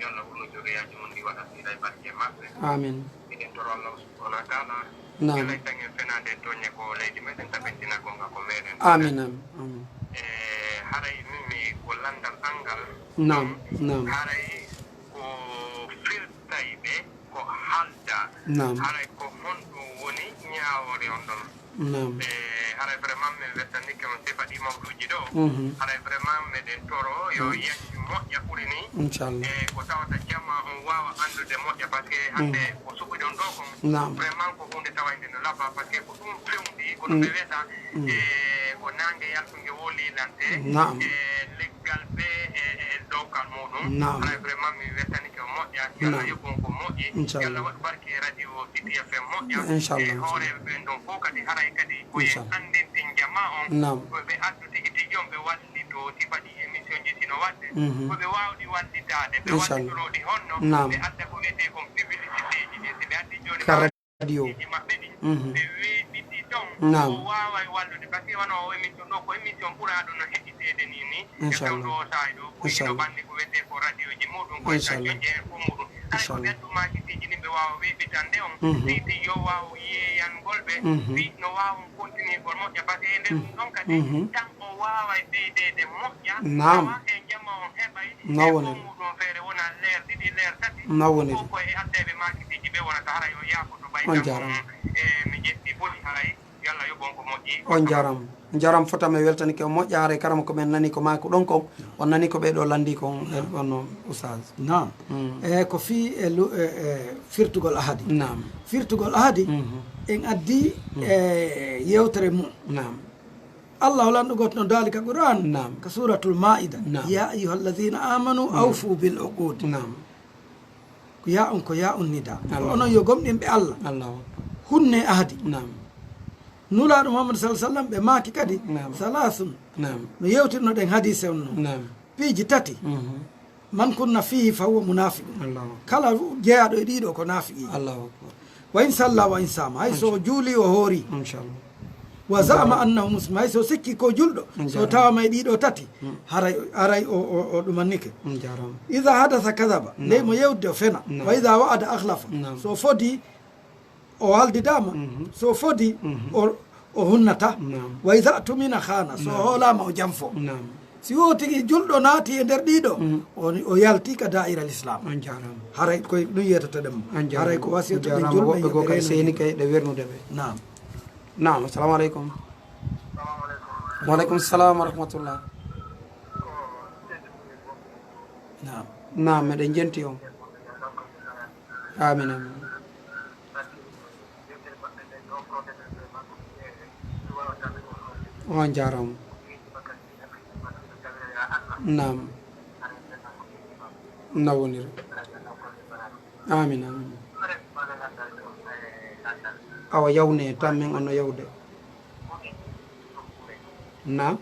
Yo Allah wurno zuriyaaji mum ɗi waɗa siira e barke maɓɓe. Amin. Miɗen toro Allah subhanahu wa taala. Naam. Kala e taŋe fenaande tooñe ko leydi meɗen, tabintina goonga ko meɗen. Amin, amin, amin. E, haray min mi ko lanndal angal. Naam, naam. Haray ko firtay ɓe ko haalda. Naam. Haray ko honɗum woni ñaawoore on ɗon? Naam. E, haray vraiment min weltanike on sifa ɗi mawɗuuji ɗo. Mhm. Haray vraiment meɗen toro yo yanju moƴƴa ɓuri ni. Inchallah. E, ko tawata jama on waawa anndude moƴƴa, parce que hannde ko suɓiɗon ɗo kon. Naam. Vraiment ko huunde tawaynde no labba, parce que ko ɗum fewndi, kono ɓe wiyata, e, ko naange yaltunge woo liilante. Naam. E, leggal bee e, e, e dowkal muɗum. Naam. Haray vraiment mi weltanike on moƴƴa. Yo Allah yoɓ on ko moƴƴi. Inchallah. Yo Allah waɗu barke radio City F M moƴƴa. Inchallah. E hooreeɓe ɓen ɗon fof kadi haray kadi ko en anndintin jama on. Naam. Ko ɓe addu tigi tigi on ɓe wallito sifa ɗi émission ji sino waɗde. Mhm. Ko ɓe waawɗi wallitaade. Ɓe wallitoro ɗi honno? Naam. Ɓe adda ko wiyetee kon publicité ji ɗin. Si ɓe addi jooni radio. Maɓɓe ɗin, ɓe weeɓiti ɗon, naam, o waaway wallude. Parce que wano o émission ɗo, ko émission ɓuraaɗo no heɗiteede ni, ni. Inchallah. E fewndo o saa'i ɗo, ko hino bannde ko wiyetee ko radioji muɗum, ko station ji e ko muɗum. Haray ko ɓe addu maakitiiji ɗin ɓe waawa weeɓitande on, si, si yo waaw yeeyangol ɓe, fii no waawa on kontinirgol moƴƴa. Parce que e nder ɗum ɗon kadi, tan o waaway ɓeydeede moƴƴa, naam, tawa e jama on heɓay. No woniri? Ɗum feere wona leer ɗiɗi, leer tati. No woniri? Ko, ko e addeeɓe maakitiiji ɓe wonata, haray o yaafoto ɓay. On jaaraama. E, mi ƴetti boni haray, yo Allah yoɓ on ko moƴƴi. On jaaraama. On jaaraama fota, mi weltanike on moƴƴa, haray karama ko men nani ko maaku ɗon kon, on nani ko ɓee ɗo lanndii kon, e, on no Oustaz. Naam. Mm. E, ko fii e lu-, e, e firtugol ahadi. Naam. Firtugol ahadi, en addi, e, yewtere mum. Naam. Allah lanɗo gooto no daali ka Qur'an, naam, ka Suratul Maida. Naam. Ya ayyuhal ladhina amanu, mm, awfu bil uqud. Naam. Ko ya on, ko ya on nida. Ko onon yo gomɗinɓe Allah. Allahu akbar. Hunne ahadi. Naam. Nulaaɗo Muhammad sallallahu alaihi wasallam ɓe maaki kadi, naam, salasun. Naam. No yewtirno ɗen hadise on no. Naam. Piiji tati. Mhm. Man kunna fihi fa huwa munafiqun. Allahu akbar. Kala jeyaaɗo e ɗiɗo ko naafiqi. Allahu akbar. Wa in salla wa in sama. Hay so juuli o hoori. Inchallah. Wa za'ama annahu muslim. Hay so sikki ko julɗo. So tawama e ɗiɗo tati. Mm. Haray, haray o, o, o ɗumannike. Jaaraama. Idha hadatha kadhaba. Naam. Ley mo yewde o fena. Naam. Wa idha wa'ada akhlafa. Naam. So fodi o haldidaama, mhm, so fodi, mhm, o, o hunnata. Naam. Wa iza tumina khana, so, naam, hoolaama o janfo. Naam. Si wo tigi julɗo naati e nder ɗiɗo, mhm, o, o yalti ka daa'ira l'islam. On jaaraama. Haray koye ɗum yeetata ɗen mo. On jaaraama. Haray ko wasiyata ɗen julɓe, woɓɓe goo kadi seeni kay ɗe wernude ɓe. Naam. Naam, assalamu aleykum. Wa aleykum salam wa rahmatullah. Naam. Naam, meɗen jenti on. Amin, amin. On jaaraama. Naam. Na woniri. Amin, amin. Awa, yawne tan min on no yawde. Naam.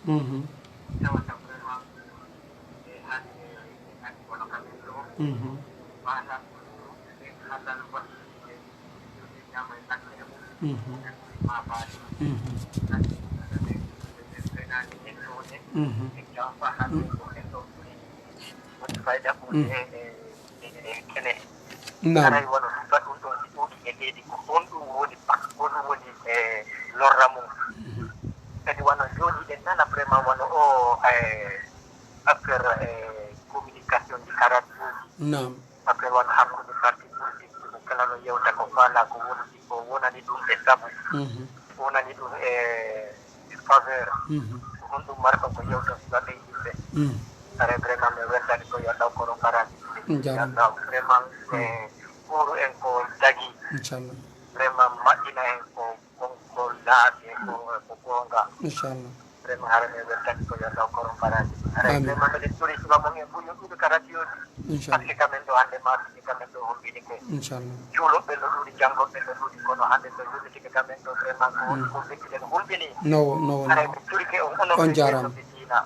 Mhm. Mhm. Mhm. Mhm. Mhm. Mhm. Naam. Haray wano sifa ɗum ɗon si ɗuuɗi e leydi, ko honɗum woni, honɗum woni e lorra mum? Mhm. Kadi wano jooɗiɗen nana vraiment wano o, eh, affaire, eh, communication ji ka radio ji. Naam. Affaire wano hakkunde parti politique ji, ɓe kala no yewta ko faala ko woni, ko woni. Nani ɗum e sabu, mhm, o nani ɗum e faveur. Mhm. Ko honɗum marka ko yewta sukaɓe yimɓe? Mhm. Are vraiment mi weltani ko yo Allah koro baraji. Jaaraama. Vraiment, mhm, e ɓuru en ko dagi. Inchallah. Vraiment maɗɗina en ko, ko, ko laaɓi, ko, ko goonga. Inchallah. Vraiment hara mi weltani ko yo Allah koro baraji. Are, amin, vraiment mbeɗen tori suka mon en fof yo ɗuuɗu ka radio ji. Inchallah. Parce que kamen ɗo hannde ma, parce que kamen ɗo hulɓini ko. Inchallah. Juulooɓe no ɗuuɗi, janngoɓe no ɗuuɗi, kono hannde so yurmitike kamen ɗo, vraiment ko woni, mm, ko ɓettuɗen hulɓini. No wo-, no woni. Haray mi turike on, onon, on ɓe jaaraama. Ɓe diina.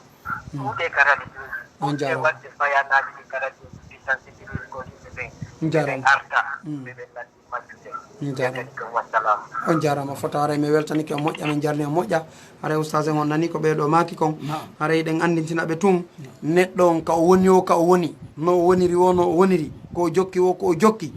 Mm. Ɗuuɗe ka radio ji. On jaaraama. Ɓurɓe waɗde bayanaaji ɗi ka radio ji, sensibiliser ko yimɓe ɓen. On jaaraama. Ɓe arta. Mm. Ɓe ɓen natti majjude. On jaaraama. Yetani ko, wassalam. On jaaraama fota, haray mi weltanike on moƴƴa, min jarni on moƴƴa. Haray ustaas en on nani ko ɓee ɗo maaki kon. Naam. Haray ɗen anndintina ɓe tun. Naam. Neɗɗo on ka o woni o, ka o woni, no o woniri o, no o woniri, ko o jokki o, ko o jokki,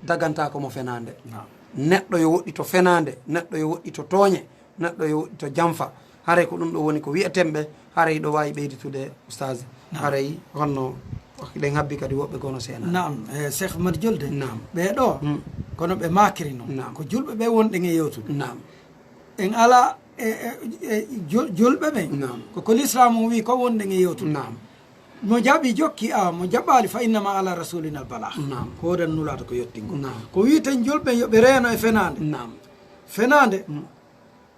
dagantaako mo fenaande. Naam. Neɗɗo yo woɗɗito fenaande, neɗɗo yo woɗɗito tooñe, neɗɗo yo woɗɗito janfa. Haray ko ɗum ɗo woni ko wi'eten ɓe, haray ɗo waawi ɓeyditude, ustaas. Naam. Haray honno ɗen habbi kadi woɓɓe gono seena. Naam, eh, Cheikh Oumar Julde. Naam. Ɓee ɗo, hmm, kono ɓe maakiri noon. Naam. Ko julɓe ɓe wonɗen e yewtude. Naam. En ala e, e, e jul-, julɓe ɓen. Naam. Ko, ko l'islam o wi ko wonɗen e yewtude. Naam. Mo jaɓi jokki, a mo jaɓaali fa innama ala rasulina al bala. Naam. Ko wodan nulaaɗo ko yottingol. Naam. Ko witen julɓe yo ɓe reeno e fenaande. Naam. Fenaande, mm,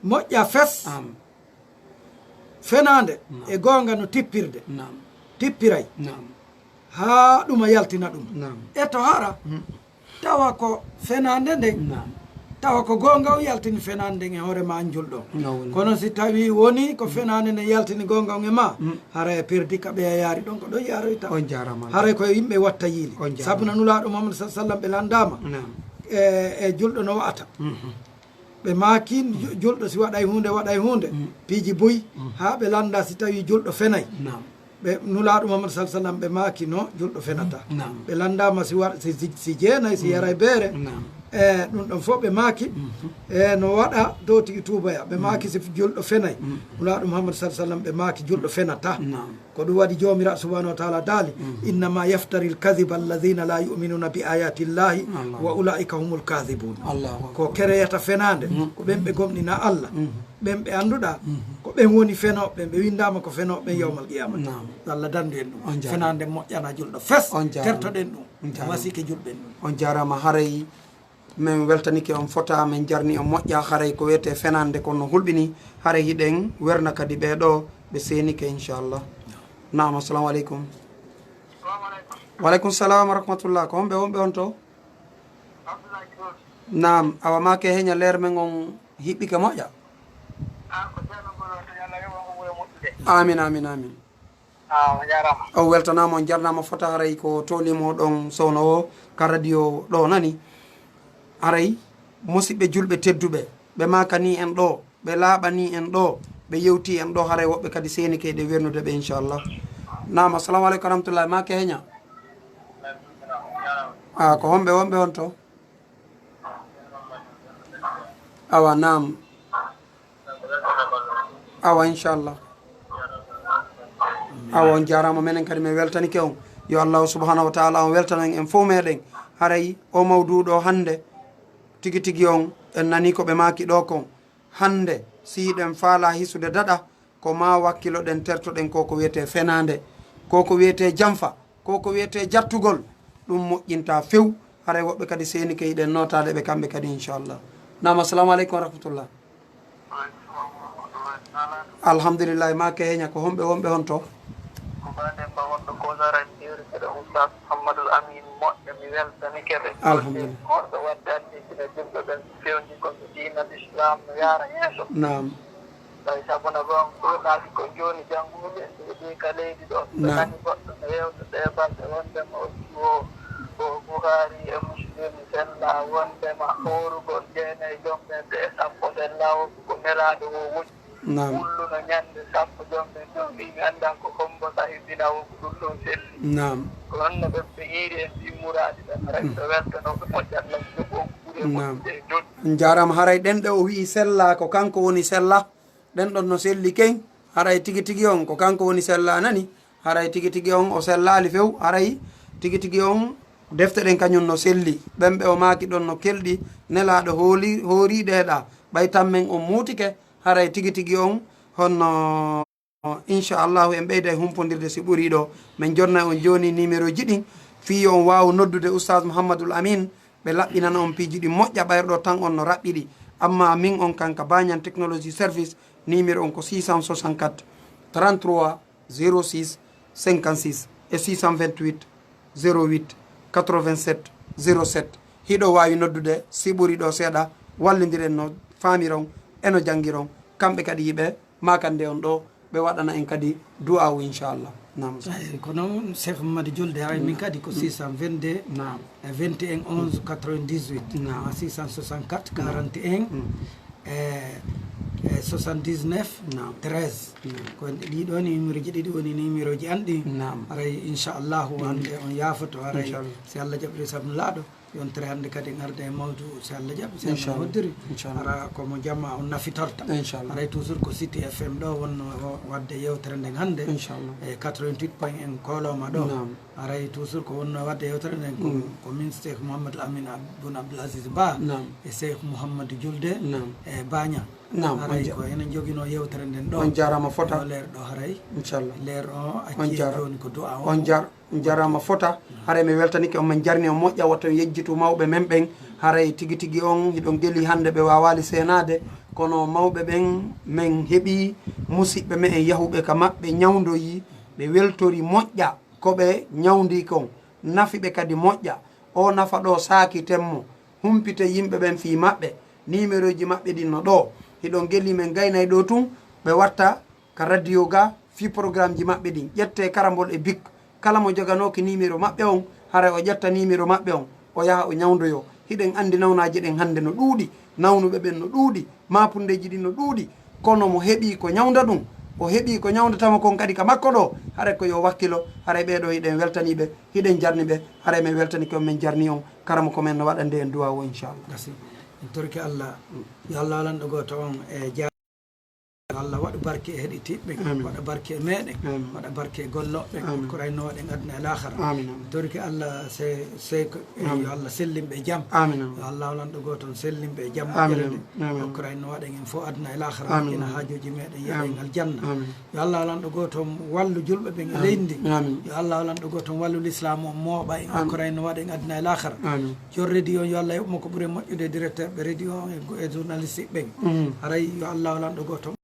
moƴƴa fes. Am. Fenaande, naam, e goonga no tippirde. Naam. Tippiray. Naam. Haa ɗuma yaltina ɗum. Naam. E to hara, mm, tawa ko fenaande nden. Naam. Tawa ko goonga o yaltini fenaande nden e hoore ma an julɗo. No woni. Kono si tawi woni ko fenaande nden yaltini goonga on e ma, mm, haray a perdi ka ɓeya yaari ɗon ko ɗon yaroyta. On jaaraama. Haray ko yimɓe watta yiili. On jaaraama. Sabu no Nulaaɗo Muhammad sallallahu alaihi wasallam ɓe landaama. Naam. E, e julɗo no wa'ata. Mhm. Ɓe maaki, ju-, julɗo si waɗay huunde, waɗay huunde, mm, piiji buy, mm, haa ɓe lannda si tawii julɗo fenay. Naam. Ɓe, Nulaaɗo Muhammad sallallahu alaihi wasallam, ɓe maaki no julɗo fenata. Naam. Ɓe lanndaama si war-, si, si, si jeenay, si, mm, yaray beere. Naam. E, ɗum ɗon fof ɓe maaki, mhm, e, no waɗa dow tigi tuubaya. Ɓe, mm, maaki si julɗo fenay. Mm. Nulaaɗo Muhammad sallallahu alaihi wasallam, ɓe maaki julɗo fenata. Naam. Ko ɗum waɗi Joomiraaɗo subhanahu wa taala daali, mhm, "Innama yaftari lkadiba alladina la yuminuna bi ayati llahi, Allahu, wa ulaika humul kadibun." Allahu akbar. Ko kereyata fenaande, mhm, ko ɓen ɓe gomɗina Allah, mhm, ɓen ɓe annduɗa, mhm, ko ɓen woni fenooɓe ɓen, ɓe winndaama ko fenooɓe ɓen yawmal qiyamata. Naam. Yo Allah dandu en ɗum. On jaaraama. Fenaande moƴƴana julɗo fes, on jaaraama, tertoɗen ɗum. On jaaraama. Masike julɓe en ɗum. On jaaraama haray. Min weltanike on fota, min jarni on moƴƴa, haray ko wiyetee fenaande kon no hulɓini, haray hiɗen werna kadi ɓee ɗo ɓe seenike, inchallah. Naam, assalamu aleykum. Wa aleykum salam wa rahmatullah. Ko homɓe wonɓe on to? Naam, awa maake heña leer men on hiɓɓike moƴƴa. Amin, amin, amin. Ah, on jaaraama. On weltanaama, on jarnaama fota, haray ko toolimo ɗon sowno o ka radio ɗo nani. Haray musiɓɓe julɓe tedduɓe, ɓe maakani en ɗo, ɓe laaɓani en ɗo, ɓe yewti en ɗo, haray woɓɓe kadi seenike ɗe wernude ɓe, inchallah. Naam, assalamu aleykum wa rahmatullahi, maake heña. Ah, ko homɓe wonɓe on to? Awa, naam. Awa, inchallah. Awa, on jaaraama, menen kadi min weltanike on. Yo Allahu subhanahu wa taala on weltano en, en fof meɗen. Haray o mawduu ɗo hannde, tigi tigi on, en nani ko ɓe maaki ɗo kon. Hannde, si hiɗen faala hisude daɗa, ko ma wakkiloɗen, tertoɗen ko ko wiyetee fenaande, ko ko wiyetee janfa, ko ko wiyetee jattugol, ɗum moƴƴinta few. Haray woɓɓe kadi seenike, hiɗen nootaade ɓe kamɓe kadi, inchallah. Naam, assalamu aleykum wa rahmatullah. Alhamdulillahi, maake heña, ko homɓe wonɓe on to? Ko Ba Demba wonɗo Kozara, mi yeewtida Oustaz Muhammadul Amin moƴƴa, mi weltanike ɓe. Alhamdulillah. Wonɓe waɗde addi sina julɓe ɓen fewndi ko diina Islam no yaara yeeso. Naam. Tawi sabu no ɗon ɗuuɗaaki ko jooni jannguɓe ɓe ɗi ka leydi ɗo. Ɓe, naam, nani goɗɗo no yewta ɗe balɗe wondema o, o, o Buhari e Muslim sella wondema hoorugol jeenayi jom ɓen ɓe e sappo sella o ko nelaaɗo o woni. Naam. Wulluno ñande sappo jom ɓen ɗo wi mi annda ko hombo sahibina o ko ɗum ɗon selli. Naam. Ko honno ɓe ɓe yiiri en ɗi muraadi ɓen rek ɓe weltano ɓe moƴƴat lam jogo ɓuri e, naam, moƴƴude e joni. Njaaraama, haray ɗen ɗe o wi'i sella ko kanko woni sella. Ɗen ɗon no selli ken, haray tigi tigi on ko kanko woni sella nani, haray tigi tigi on o sellaali few, haray tigi tigi on Defte ɗen kañum no selli, ɓen ɓe o maaki ɗon no kelɗi, nelaaɗo hooli-, hooriiɗe heɗa, ɓay tammen on muutike, haray tigi tigi on honno, inchallahu, en ɓeyday humpondirde si ɓurii ɗoo. Men jonna on jooni nimerooji ɗin, fii yo on waawu noddude Oustaz Mouhamadoul Amine, ɓe laɓɓinana on piiji ɗin moƴƴa, ɓayri ɗoo tan on no raɓɓiɗi. Amma min on kan ka Banyan Technology Service, nimero on ko six cent soixante-quatre, trente-trois, zéro six, cinquante-six e six cent vingt-huit, zéro huit, quatre-vingt-sept, zéro sept. Hiɗo waawi noddude, si ɓuri ɗoo seeɗa, wallindiren no faamiron, e no janngiron. Kamɓe kadi yiɓe maakande on ɗoo, ɓe waɗana en kadi du'aawu, inchallah. Naam. Eyi, ko noon, Cheikh Mamadou Julde, haray min kadi ko six cent vingt-deux, naam, e vingt et un onze quatre-vingt-dix-huit, naam, six cent soixante-quatre quarante et un, e, e soixante-dix-neuf, naam, treize. Naam. Ko ɗii ɗoo ni numéroji ɗiɗi woni numéroji an ɗi. Naam. Haray, inchallahu, hannde on yaafoto, haray, inchallah, si Allah jaɓiri sabu Nulaaɗo. Yontere hannde kadi en arda e mawdu, si Allah jaɓi, si Allah hoddiri. Inchallah. Hara ko mo jamma on nafitorta. Inchallah. Haray toujours ko City F M ɗoo wonno o waɗde yewtere nden hannde. Inchallah. E quatre-vingt-huit point un Kooloma ɗoo. Naam. Haray toujours ko wonno waɗde yewtere nden ko, mm, ko min Cheikh Mouhamadou Amine Ab-, Boun Abdoul Aziz Ba, naam, e Cheikh Mouhamadou Julde, naam, e Baña. Naam, haray on ja-, ko enen joginoo yewtere nden ɗoo. On jaaraama fota. E oo leer ɗoo haray. Inchallah. Leer o acci jooni ko du'a o. On jaar-, on jaaraama fota. Haray mi weltanike on, men jarni on moƴƴa, wota on yejjitu mawɓe men ɓen. Haray tigi tigi on, hiɗon geli hannde ɓe waawaali seenaade, kono mawɓe ɓen men heɓii musiɓɓe me'en yahuɓe ka maɓɓe ñawndoyi, ɓe weltori moƴƴa ko ɓe ñawndii kon, nafi ɓe kadi moƴƴa. O nafa ɗoo saakiten mo, humpite yimɓe ɓen fii maɓɓe, nimerooji maɓɓe ɗin no ɗoo. Hiɗon geli men gaynay ɗoo tun, ɓe watta ka radio ga fii programmeji maɓɓe ɗin. Ƴettee karambol e bik. Kala mo joganooki nimero maɓɓe on, haray o ƴetta nimero maɓɓe on, o yaha o ñawndoyoo. Hiɗen anndi nawnaaje ɗen hannde no ɗuuɗi, nawnuɓe ɓen no ɗuuɗi, maapundeeji ɗin no ɗuuɗi. Kono mo heɓii ko ñawnda ɗum, o heɓii ko ñawndata mo kon kadi ka makko ɗoo, haray ko yo wakkilo, haray ɓee ɗoo hiɗen weltanii ɓe, hiɗen jarni ɓe, haray men weltanike on, men jarni on, karamoko men no waɗande en duwaawu o, inchallah. Merci. En torike Allah, yo Allah walanɗo gooto on e ja-, yo Allah waɗu barke e heɗitiiɓe ɓen, amin, waɗa barke e meɗen, amin, waɗa barke e gollooɓe ɓen, amin, ko rayno waɗen aduna e laakhara. Amin, amin. En torike Allah, se-, seyko, e amin, yo Allah sellin ɓe e jam. Amin, amin. Yo Allah walanɗo gooto on sellin ɓe e jam, amin, moƴƴere nde. Amin, amin. Ko rayno waɗen en fof aduna e laakhara, amin, ina haajuuji meɗen, yeɗen, amin, aljanna. Amin. Yo Allah walanɗo gooto on wallu julɓe ɓen e, amin, leydi ndi. Amin. Yo Allah walanɗo gooto on wallu lislaam on mooɓa en, amin, ko rayno waɗen aduna e laakhara. Amin. Jon radio on, yo Allah yoɓ mo ko ɓuri moƴƴude, directeur ɓe radio on e, e journaliste ɓen. Mm. Haray yo Allah walanɗo gooto on.